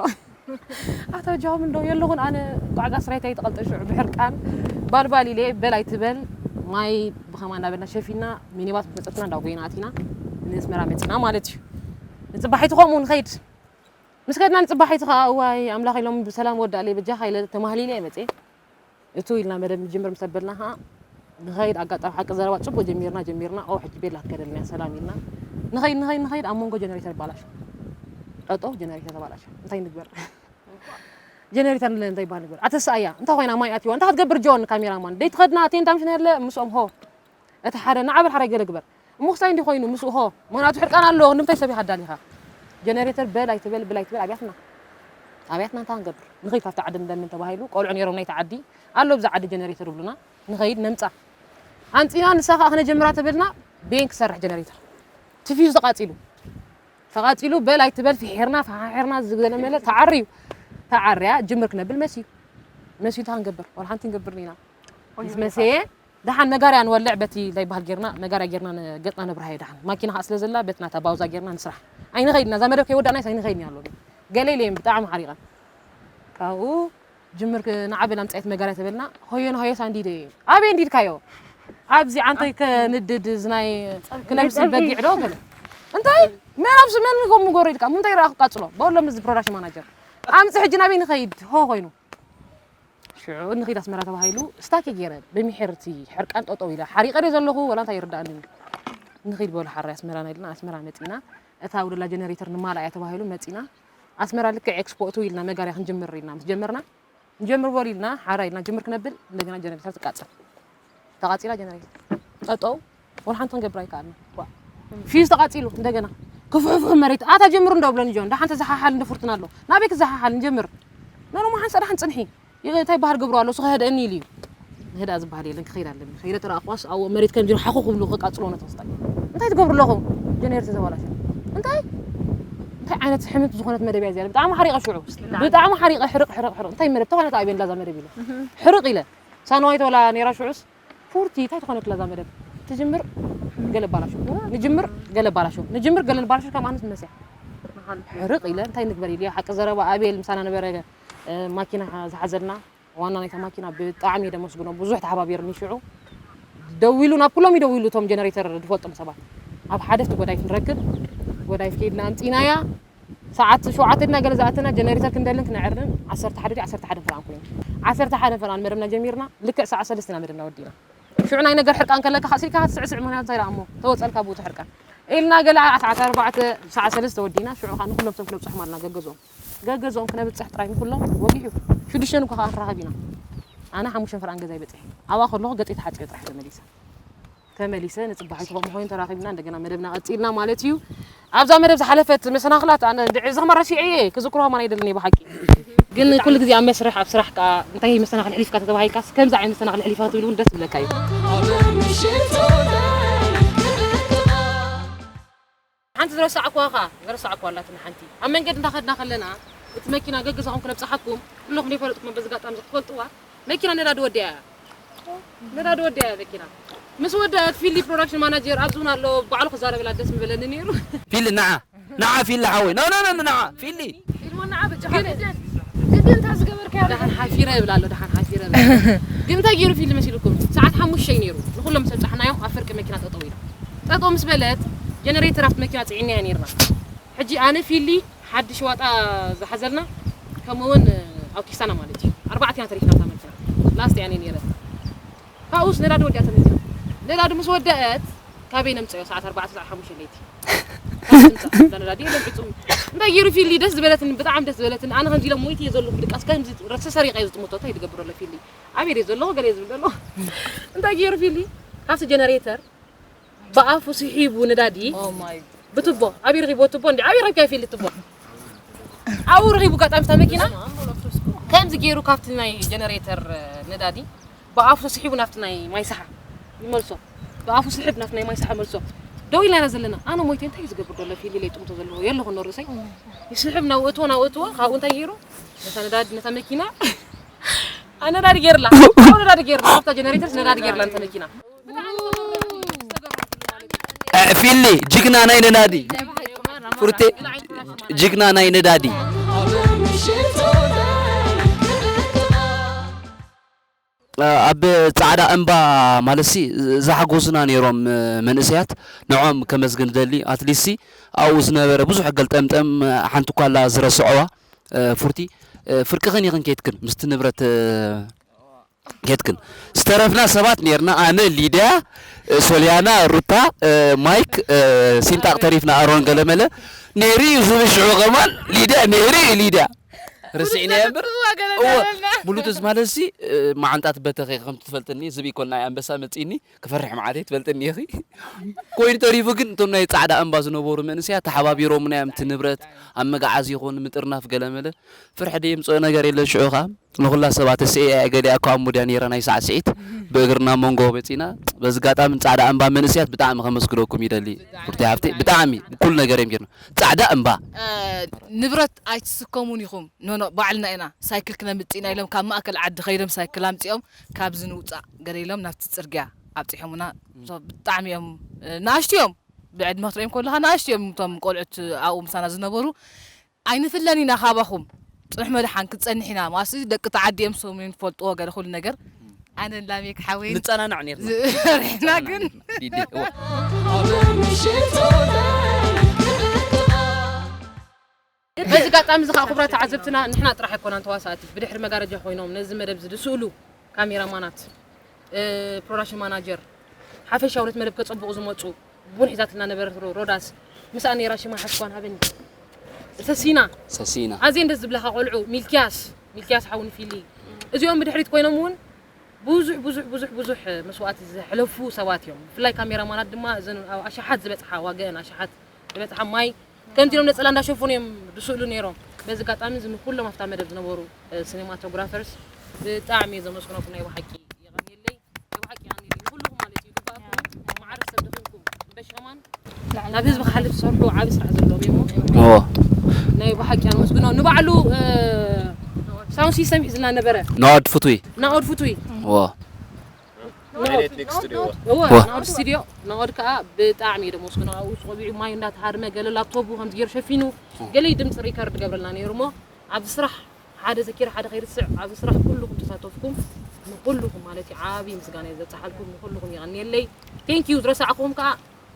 ኣታ ጃም እንዶ የለኹን ኣነ ቋዕጋ ስራይታይ ተቐልጠ ሽዑ ብሕርቃን ባልባል ኢለ በል ኣይትበል ማይ ብኸማ እናበልና ሸፊና ሚኒባስ መፀትና እንዳጎይና ኣቲና ንስመራ መፅና ማለት እዩ። ንፅባሒቱ ከምኡ ንኸይድ ምስ ከድና ንፅባሒቱ ከዓ እዋይ ኣምላኽ ኢሎም ብሰላም ወዳእለይ በጃኻ ኢለ ተማህሊለ እየ መፅየ። እቱ ኢልና መደብ ንጅምር ምስ ኣበልና ከዓ ንኸይድ ኣጋጣሚ ሓቂ ዘረባ ፅቡቅ ጀሚርና ጀሚርና ኦ ሕጂ ቤላ ክትከደልና እያ ሰላም ኢልና ንኸይድ ንኸይድ ንኸይድ ኣብ መንጎ ጀነሬተር ይባላሽ ጠጦ ጀነሬተር ተባላሽ እንታይ ንግበር ጀነሬተር ንለ እንታይ ይባል ንግበር ኣተስኣያ እንታይ ኮይና ማይ ኣትዋ እንታይ ክትገብር ጆን ካሜራማን ደይ ትኸድና ኣቴንዳ ምሽ ነለ ምስኦም ሆ እቲ ሓደ ንዓበል ሓራይ ገለ ግበር እሞ ክሳይ እንዲ ኮይኑ ምስኡ ሆ ምክንያቱ ሕርቃን ኣለዎ ንምንታይ ሰብ ይሃዳል ኢኻ ጀነሬተር በል ኣይትበል ብል ኣይትበል ኣብያትና ኣብያትና እንታይ ክንገብር ንኸይድ ካብቲ ዓዲ ንለምን ተባሂሉ ቆልዑ ነይሮም ናይቲ ዓዲ ኣሎ ብዛ ዓዲ ጀነሬተር ይብሉና ንኸይድ ነምፃ ኣምፂና ንሳ ከዓ ክነጀምራ ተበልና ቤን ክሰርሕ ጀነሬተር ትፊዙ ተቃፂሉ ተቃፂሉ በል ኣይትበል ፍሒርና ፈሓሒርና ዝግዘለ መለ ተዓርዩ ተዓርያ ጅምር ክነብል መስዩ መስዩ እንታይ ክንገብር ዋላ ሓንቲ ንገብር ኢና ምስ መሰየ ደሓን መጋርያ ንወልዕ በቲ እንታይ ይበሃል ጌርና መጋርያ ጌርና ገፅና ነብርሃዮ ደሓን ማኪና ከዓ ስለ ዘላ በቲ ናታ ባውዛ ጌርና ንስራሕ ኣይንኸይድና እዛ መደብ ከይወዳእናይስ ኣይንኸይድን ኣሎ ገለ ኢለ ብጣዕሚ ሓሪቐን ካብኡ ጅምር ንዓበል ኣምፃየት መጋርያ ተበልና ሆዮን ሆዮስ ኣንዲደ ኣበይ እንዲድካዮ ኣብዚ ዓንተይ ከንድድ ዝናይ ክነብስ በጊዕ ዶ ገለ እንታይ መን ኣብዚ መን ጎም ጎሮ ኢልካ እንታይ ረኣ ክቃፅሎ በሎም እዚ ፕሮዳክሽን ማናጀር ኣምፅ ሕጂ ናበይ ንኸይድ ሆ ኮይኑ ሽዑ ንኺድ ኣስመራ ተባሂሉ ስታኪ ገይረ ብሚሕርቲ ሕርቃን ጠጠው ኢለ ሓሪቀ ዶ ዘለኹ ወላ እንታይ ይርዳእኒ ንኺድ በሉ ሓራይ ኣስመራ ናይልና ኣስመራ መፂና እታ ውደላ ጀነሬተር ንማላ እያ ተባሂሉ መፂና ኣስመራ ልክዕ ኤክስፖ እቱ ኢልና መጋርያ ክንጅምር ኢልና ምስ ጀመርና ንጀምር በሉ ኢልና ሓራ ኢልና ጅምር ክነብል እንደገና ጀነሬተር ትቃፀል ተቃፂላ ጀነሬተር ጠጠው ወላ ሓንቲ ክንገብር ኣይከኣልና ፊዝ ተቃፂሉ እንደገና ክፍሕፍሕ መሬት ኣታ ጀምሩ እንዶ ብለኒ ጆን ደሓን ተዘሓሓል እንደ ፍርቱና ኣሎ ናበይ ክዘሓሓል ንጀምር ነኖሞ ሓንሳ ደሓን ፅንሒ እንታይ ባህር ገብሩ ኣሎ ስኸ ህደእኒ ኢሉ እዩ ንህዳ ዝበሃል የለን ክኸይድ ኣለኒ ከይደ ተረኣኽዋስ ኣብኡ መሬት ከም ጅሩ ሓኹ ክብሉ ክቃፅሎ ነተወስታ እንታይ ትገብሩ ኣለኹም ጀነሬተር ተበላሸ እንታይ እንታይ ዓይነት ሕምት ዝኾነት መደብ እያ እዚኣ ብጣዕሚ ሓሪቐ ሽዑ ብጣዕሚ ሓሪቐ ሕርቕ ሕርቕ ሕርቕ እንታይ መደብ ተኾነት ኣብየን ላዛ መደብ ኢለ ሕርቕ ኢለ ሳንዋይ ተወላ ነይራ ሽዑስ ፉርቲ እንታይ ትኾነትላ እዛ መደብ ትጅምር ገለ ባላሾ ንጅምር ገለ ባላሾ ንጅምር ገለ ባላሾ ከም ኣነስ መመስያ ሕርቕ ኢለ እንታይ ንግበር ኢለ ሓቂ ዘረባ ኣቤል ምሳና ነበረ ማኪና ዝሓዘልና ዋና ናይታ ማኪና ብጣዕሚ እየ ደመስግኖ ብዙሕ ተሓባቢርኒ ሽዑ ደዊሉ ናብ ኩሎም ይደዊሉ እቶም ጀነሬተር ዝፈልጦም ሰባት ኣብ ሓደፍቲ ጎዳይፍ ንረክብ ጎዳይፍ ከይድና ኣምፂናያ ሰዓት ሸውዓተ ድና ገለ ዝኣተና ጀነሬተር ክንደልን ክነዕርን ዓሰርተ ሓደ ዓሰርተ ሓደ ፍርኣን ኮይኑ ዓሰርተ ሓደ ፍርኣን መደብና ጀሚርና ልክዕ ሰዓት ሰለስተ ኢና መደብና ወዲና ሽዑ ናይ ነገር ሕርቃን ከለካ ካስልካ ትስዕስዕ ምክንያቱ እንታይ ደኣ እሞ ተወፀልካ ብውቱ ሕርቃን ኢልና ገለ ኣርባዕተ ሰዓት ሰለስተ ወዲና ሽዑ ከዓ ንኩሎም ሰብ ክነብፅሖም ኣለና ገገዝኦም ገገዝኦም ክነብፅሕ ጥራይ ንኩሎም ወጊሑ ሽዱሽተ እኳ ከዓ ክንራኸብ ኢና ኣነ ሓሙሽተ ፍርኣን ገዛይ በፅሐ ኣብኣ ከለኹ ገፀይ ተሓፂበ ጥራሕ ተመሊሰ ተመሊሰ ንፅባሒቱ ከምኡ ኮይኑ ተራኺብና እንደገና መደብና ቀፂልና ማለት እዩ ኣብዛ መደብ ዝሓለፈት መሰናኽላት ኣነ እንድዒ እዚ ከማራ ሽዐ እየ ክዝክሮ ከማን ኣይደልን እየ ብሓቂ ግን ኩሉ ግዜ ኣብ መስርሕ ኣብ ስራሕ ከዓ እንታይ መሰናኽል ሕሊፍካ ተተባሂልካስ ከምዚ ዓይነት መሰናኽል ሕሊፍካ ክትብል እውን ደስ ዝብለካ እዩ ሓንቲ ዝረሳዕኩዋ ኸዓ ዝረሳዕኩዋ ኣላትና ሓንቲ ኣብ መንገዲ እንዳኸድና ከለና እቲ መኪና ገገዛኹም ክነብፅሓኩም ኩለኹም ዘይፈለጥኩም በዚ ኣጋጣሚ ክትፈልጥዋ መኪና ነዳዲ ወዲኣ እያ ነዳዲ ወዲኣ እያ መኪና ምስ ወደአት ፊሊ ፕሮዳክሽን ማናጀር ኣብዚ እውን ኣሎ ባዕሉ ክዛረበላ ደስ ምበለኒ ነይሩ ፊሊ ንዓ ንዓ ፊሊ ሓወይ ኖ ኖ ኖ ንዓ ፊሊ ግዲ እንታይ ዝገበርካዮ ደሓን ሓፊረ ይብል ኣሎ ደሓን ሓፊረ ግን እንታይ ገይሩ ፊሊ መሲልኩም ሰዓት ሓሙሽተ እዩ ነይሩ ንኩሎም ሰብ ፃሕናዮም ኣብ ፍርቂ መኪና ጠጠው ኢላ ጠጠው ምስ በለት ጀነሬተር ኣብቲ መኪና ፅዒናያ ነይርና ሕጂ ኣነ ፊሊ ሓድሽ ዋጣ ዝሓዘልና ከምኡ እውን ኣብ ኪሳና ማለት እዩ ኣርባዕተ ኢና ተሪፍና ኣብታ መኪና ላስት እያ ነይረ ካብኡስ ነዳዲ ወዲኣ ተመዚና ነዳዲ ምስ ወደአት ካበይ ነምፀዮ ሰዓት ኣርባዕተ ሰዓት ሓሙሽተ ለይቲ ነዳዲ የለን ዕፁም እንታይ ገይሩ ፊሊ ደስ ዝበለትን ብጣዕሚ ደስ ዝበለትን ኣነ ከምዚ ኢለ ሞይቲ እየ ዘለኹ ድቃስ ከምዚ ረሰ ሰሪቀ ዝጥምቶ እንታይ ዝገብር ኣሎ ፊሊ ኣበይ ድየ ዘለኹ ገለ ዝብል ዘሎ እንታይ ገይሩ ፊሊ ካብቲ ጀነሬተር ብኣፉ ስሒቡ ነዳዲ ብትቦ ኣብይ ረኺብዎ ትቦ እንዲ ኣብይ ረኺብካ ይፊል ትቦ ኣብኡ ረኺቡ ኣጋጣሚ እታ መኪና ከምዚ ገይሩ ካብቲ ናይ ጀነሬተር ነዳዲ ብኣፉ ስሒቡ ናብቲ ናይ ማይ ሰሓ ይመልሶ። ብኣፉ ስሕብ ናብቲ ናይ ማይ ሰሓ መልሶ። ደው ኢልና ኢና ዘለና። ኣነ ሞይተ እንታይ እዩ ዝገብር ዘሎ ፊል ኢለ ይጥምቶ ዘለኹ። የለኹ ኖ ርእሰይ። ይስሕብ ናብኡ እትዎ ናብኡ እትዎ ካብኡ እንታይ ገይሩ ነታ ነዳዲ ነታ መኪና ኣነዳዲ ገይርላ። ኣው ነዳዲ ገይርላ። ኣብታ ጀነሬተርስ ነዳዲ ገይርላ ነታ መኪና። ፊሊ ጅግና ናይ ነዳዲ ፍርቴ ጅግና ናይ ነዳዲ ኣብ ጻዕዳ እምባ ማለትሲ ዘሓጎሱና ነይሮም መንእሰያት ንዖም ከመስግን ደሊ ኣትሊስሲ ኣብኡ ዝነበረ ብዙሕ ገልጠምጠም ሓንቲ ኳላ ዝረስዕዋ ፉርቲ ፍርቅኽን ኢኽን ኬትክን ምስቲ ንብረት ጌትክን ዝተረፍና ሰባት ኔርና ኣነ ሊድያ ሶልያና ሩታ ማይክ ሲንጣቅ ተሪፍና ኣሮን ገለመለ ኔሩ እዩ ዝብል ሽዑ ከማን ሊድያ ኔሩ እዩ ሊድያ ርስዒና እምበር እወ ብሉቱዝ ማለት ሲ መዓንጣት በተኸ ከም ትፈልጥኒ ዝብ ይኮን ናይ ኣንበሳ መፅእኒ ክፈርሕ መዓት ትፈልጥኒ ኢኺ ኮይኑ ተሪፉ ግን እቶም ናይ ፃዕዳ እምባ ዝነበሩ መንስያ ተሓባቢሮምና እዮም እቲ ንብረት ኣብ መግዓዝ ይኹን ምጥርናፍ ገለመለ ፍርሒ ደየምፅኦ ነገር የለን ሽዑ ከዓ ንኹላ ሰባት ስዒ እያ ገሊኣ እኳ ኣብ ሙድያ ነይራ ናይ ሳዕስዒት ብእግርና መንጎ መፂና በዚ ጋጣሚ ንፃዕዳ እምባ መንእስያት ብጣዕሚ ከመስግነኩም ይደሊ ፉርቲ ሃፍቲ ብጣዕሚ ኩሉ ነገር እዮም ጌርና ፃዕዳ እምባ ንብረት ኣይትስከሙን ኢኹም ኖኖ ባዕልና ኢና ሳይክል ክነምፅእ ኢና ኢሎም ካብ ማእከል ዓዲ ከይዶም ሳይክል ኣምፂኦም ካብዚ ንውፃእ ገለ ኢሎም ናብቲ ፅርግያ ኣብፂሖምና ብጣዕሚ እዮም ንኣሽቱ እዮም ብዕድመ ክትሪኦም ከለካ ንኣሽቱ እዮም እቶም ቆልዑት ኣብኡ ምሳና ዝነበሩ ኣይንፍለን ኢና ካባኹም ፅኑሕ መድሓን ክትፀንሕ ኢና ማስ ደቂ ተዓዲ እዮም ሰሙን ፈልጥዎ ገለ ኩሉ ነገር ኣነን ላሜክ ሓወይን ንፀናናዕ ኔርና ርሕና ግን ዲዲ እወ። በዚ ጋጣሚ እዚ ከዓ ክቡራት ተዓዘብትና ንሕና ጥራሕ ኣይኮናን ተዋሳእቲ ብድሕሪ መጋረጃ ኮይኖም ነዚ መደብ እዚ ዝስእሉ ካሜራማናት ፕሮዳክሽን ማናጀር ሓፈሻዊ ነቲ መደብ ከፀብቑ ዝመፁ ቡን ሒዛትና ነበረት ሮዳስ ምስኣ ነይራ ሽማ ሓስኳን ሃበኒ ሰሲና ሰሲና ኣዝየን ደስ ዝብላኻ ቆልዑ ሚልኪያስ ሚልኪያስ ሓውኒ ፊሊ እዚኦም ብድሕሪት ኮይኖም እውን ብዙሕ ብዙሕ ብዙሕ ብዙሕ መስዋእቲ ዘሕለፉ ሰባት እዮም ብፍላይ ካሜራማናት ድማ እዘን ኣብ ኣሽሓት ዝበፅሓ ዋገአን ኣሽሓት ዝበፅሓ ማይ ከምቲ ኢሎም ነፀላ እንዳሸፈኑ እዮም ዝስእሉ ነይሮም በዚ ኣጋጣሚ እዚ ንኩሎም ኣብታ መደብ ዝነበሩ ሲኒማቶግራፈርስ ብጣዕሚ እየ ዘመስግነኩም ናይ ብሓቂ የቐንየለይ ናይ ብሓቂ የቐንየለይ ንኩልኩም ማለት እዩ ግባእኩም ማዕረ ሰብ ደኺምኩም እምበሽ ከማን ናብ ህዝቢ ክሓልፍ ዝሰርሑ ዓቢ ስራሕ ዘለዎም እዮም ናይ ብሓቂ ኣመስግኖ ንባዕሉ ሳውንድ ሲስተም ሒዝልና ነበረ ናኦድ ፍቱይ ናኦድ ፍቱይ እዎ ናኦድ ስቱዲዮ ናኦድ ከዓ ብጣዕሚ እዩ ደመስግኖ ኣብኡ ቆቢዑ ማይ እንዳተሃርመ ገለ ላፕቶቡ ከምዚ ገይሩ ሸፊኑ ገለ ድምፂ ሪከርድ ገብረልና ነይሩ ሞ ኣብዚ ስራሕ ሓደ ዘኪረ ሓደ ከይርስዕ ኣብዚ ስራሕ ኩልኩም ተሳተፍኩም ንኩልኩም ማለት እዩ ዓብዪ ምስጋና እዩ ዘብፅሓልኩም ንኩልኩም የቐንየለይ thank you ዝረሳዕኹም ከዓ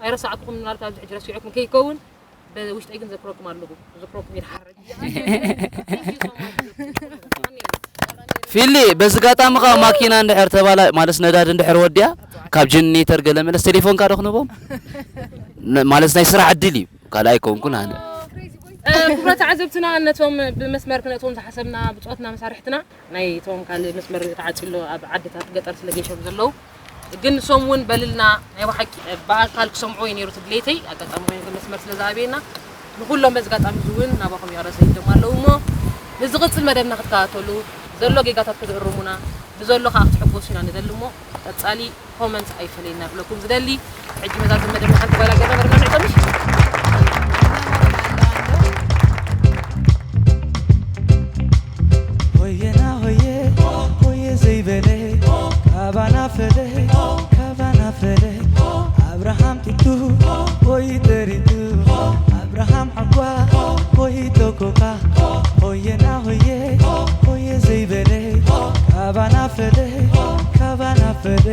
ኣይረሳዕኩኹም ምናልባት ኣብዚ ሕጂ ረሲዕኩም ከይከውን ብውሽጠይ ግን ዘክረኩም ኣለኹ ዘክረኩም ይርሓር ፊሊ በዚ ጋጣሚ ከዓ ማኪና እንድሕር ተባላ ማለት ነዳድ እንድሕር ወዲያ ካብ ጀነሬተር ገለ መለስ ቴሌፎንካ ዶ ክንቦም ማለት ናይ ስራሕ ዕድል እዩ ካልእ ኣይከውንኩን ኣነ ክቡራት ተዓዘብትና ነቶም ብመስመር ክነእትዎም ዝሓሰብና ብፆትና መሳርሕትና ናይ ቶም ካልእ መስመር ተዓፂሎ ኣብ ዓድታት ገጠር ስለ ገይሾም ዘለዉ ግን ንሶም እውን በልልና ናይ ብሓቂ ብኣካል ክሰምዑ እዩ ነይሩ ትድሌተይ ኣጋጣሚ ኮይኑ ግን መስመር ስለ ዝኣበየና ንኩሎም በዚ ኣጋጣሚ እዚ እውን ናባኹም ይቕረ ሰዲዶም ኣለዉ እሞ ንዝቕፅል መደብና ክትከታተሉ ዘሎ ጌጋታት ክትእርሙና ብዘሎ ከዓ ክትሕጎሱ ኢና ንደሊ እሞ ቀፃሊ ኮመንት ኣይፈለየና ክብለኩም ዝደሊ ሕጂ መዛዘም መደብና ሓንቲ ጓይላ ገርና መደብና ንዕጠምሽ ሆየና ሆየ ሆየ ዘይበለ ካባና ፈለ ካባና ፈለ ኣብርሃም ቲቱ ሆይ ተሪቱ ኣብርሃም ሓጓ ሆይ ተኮካ ሆየና ሆየ ሆየ ዘይበለ ካባና ፈለ ካባና ፈለ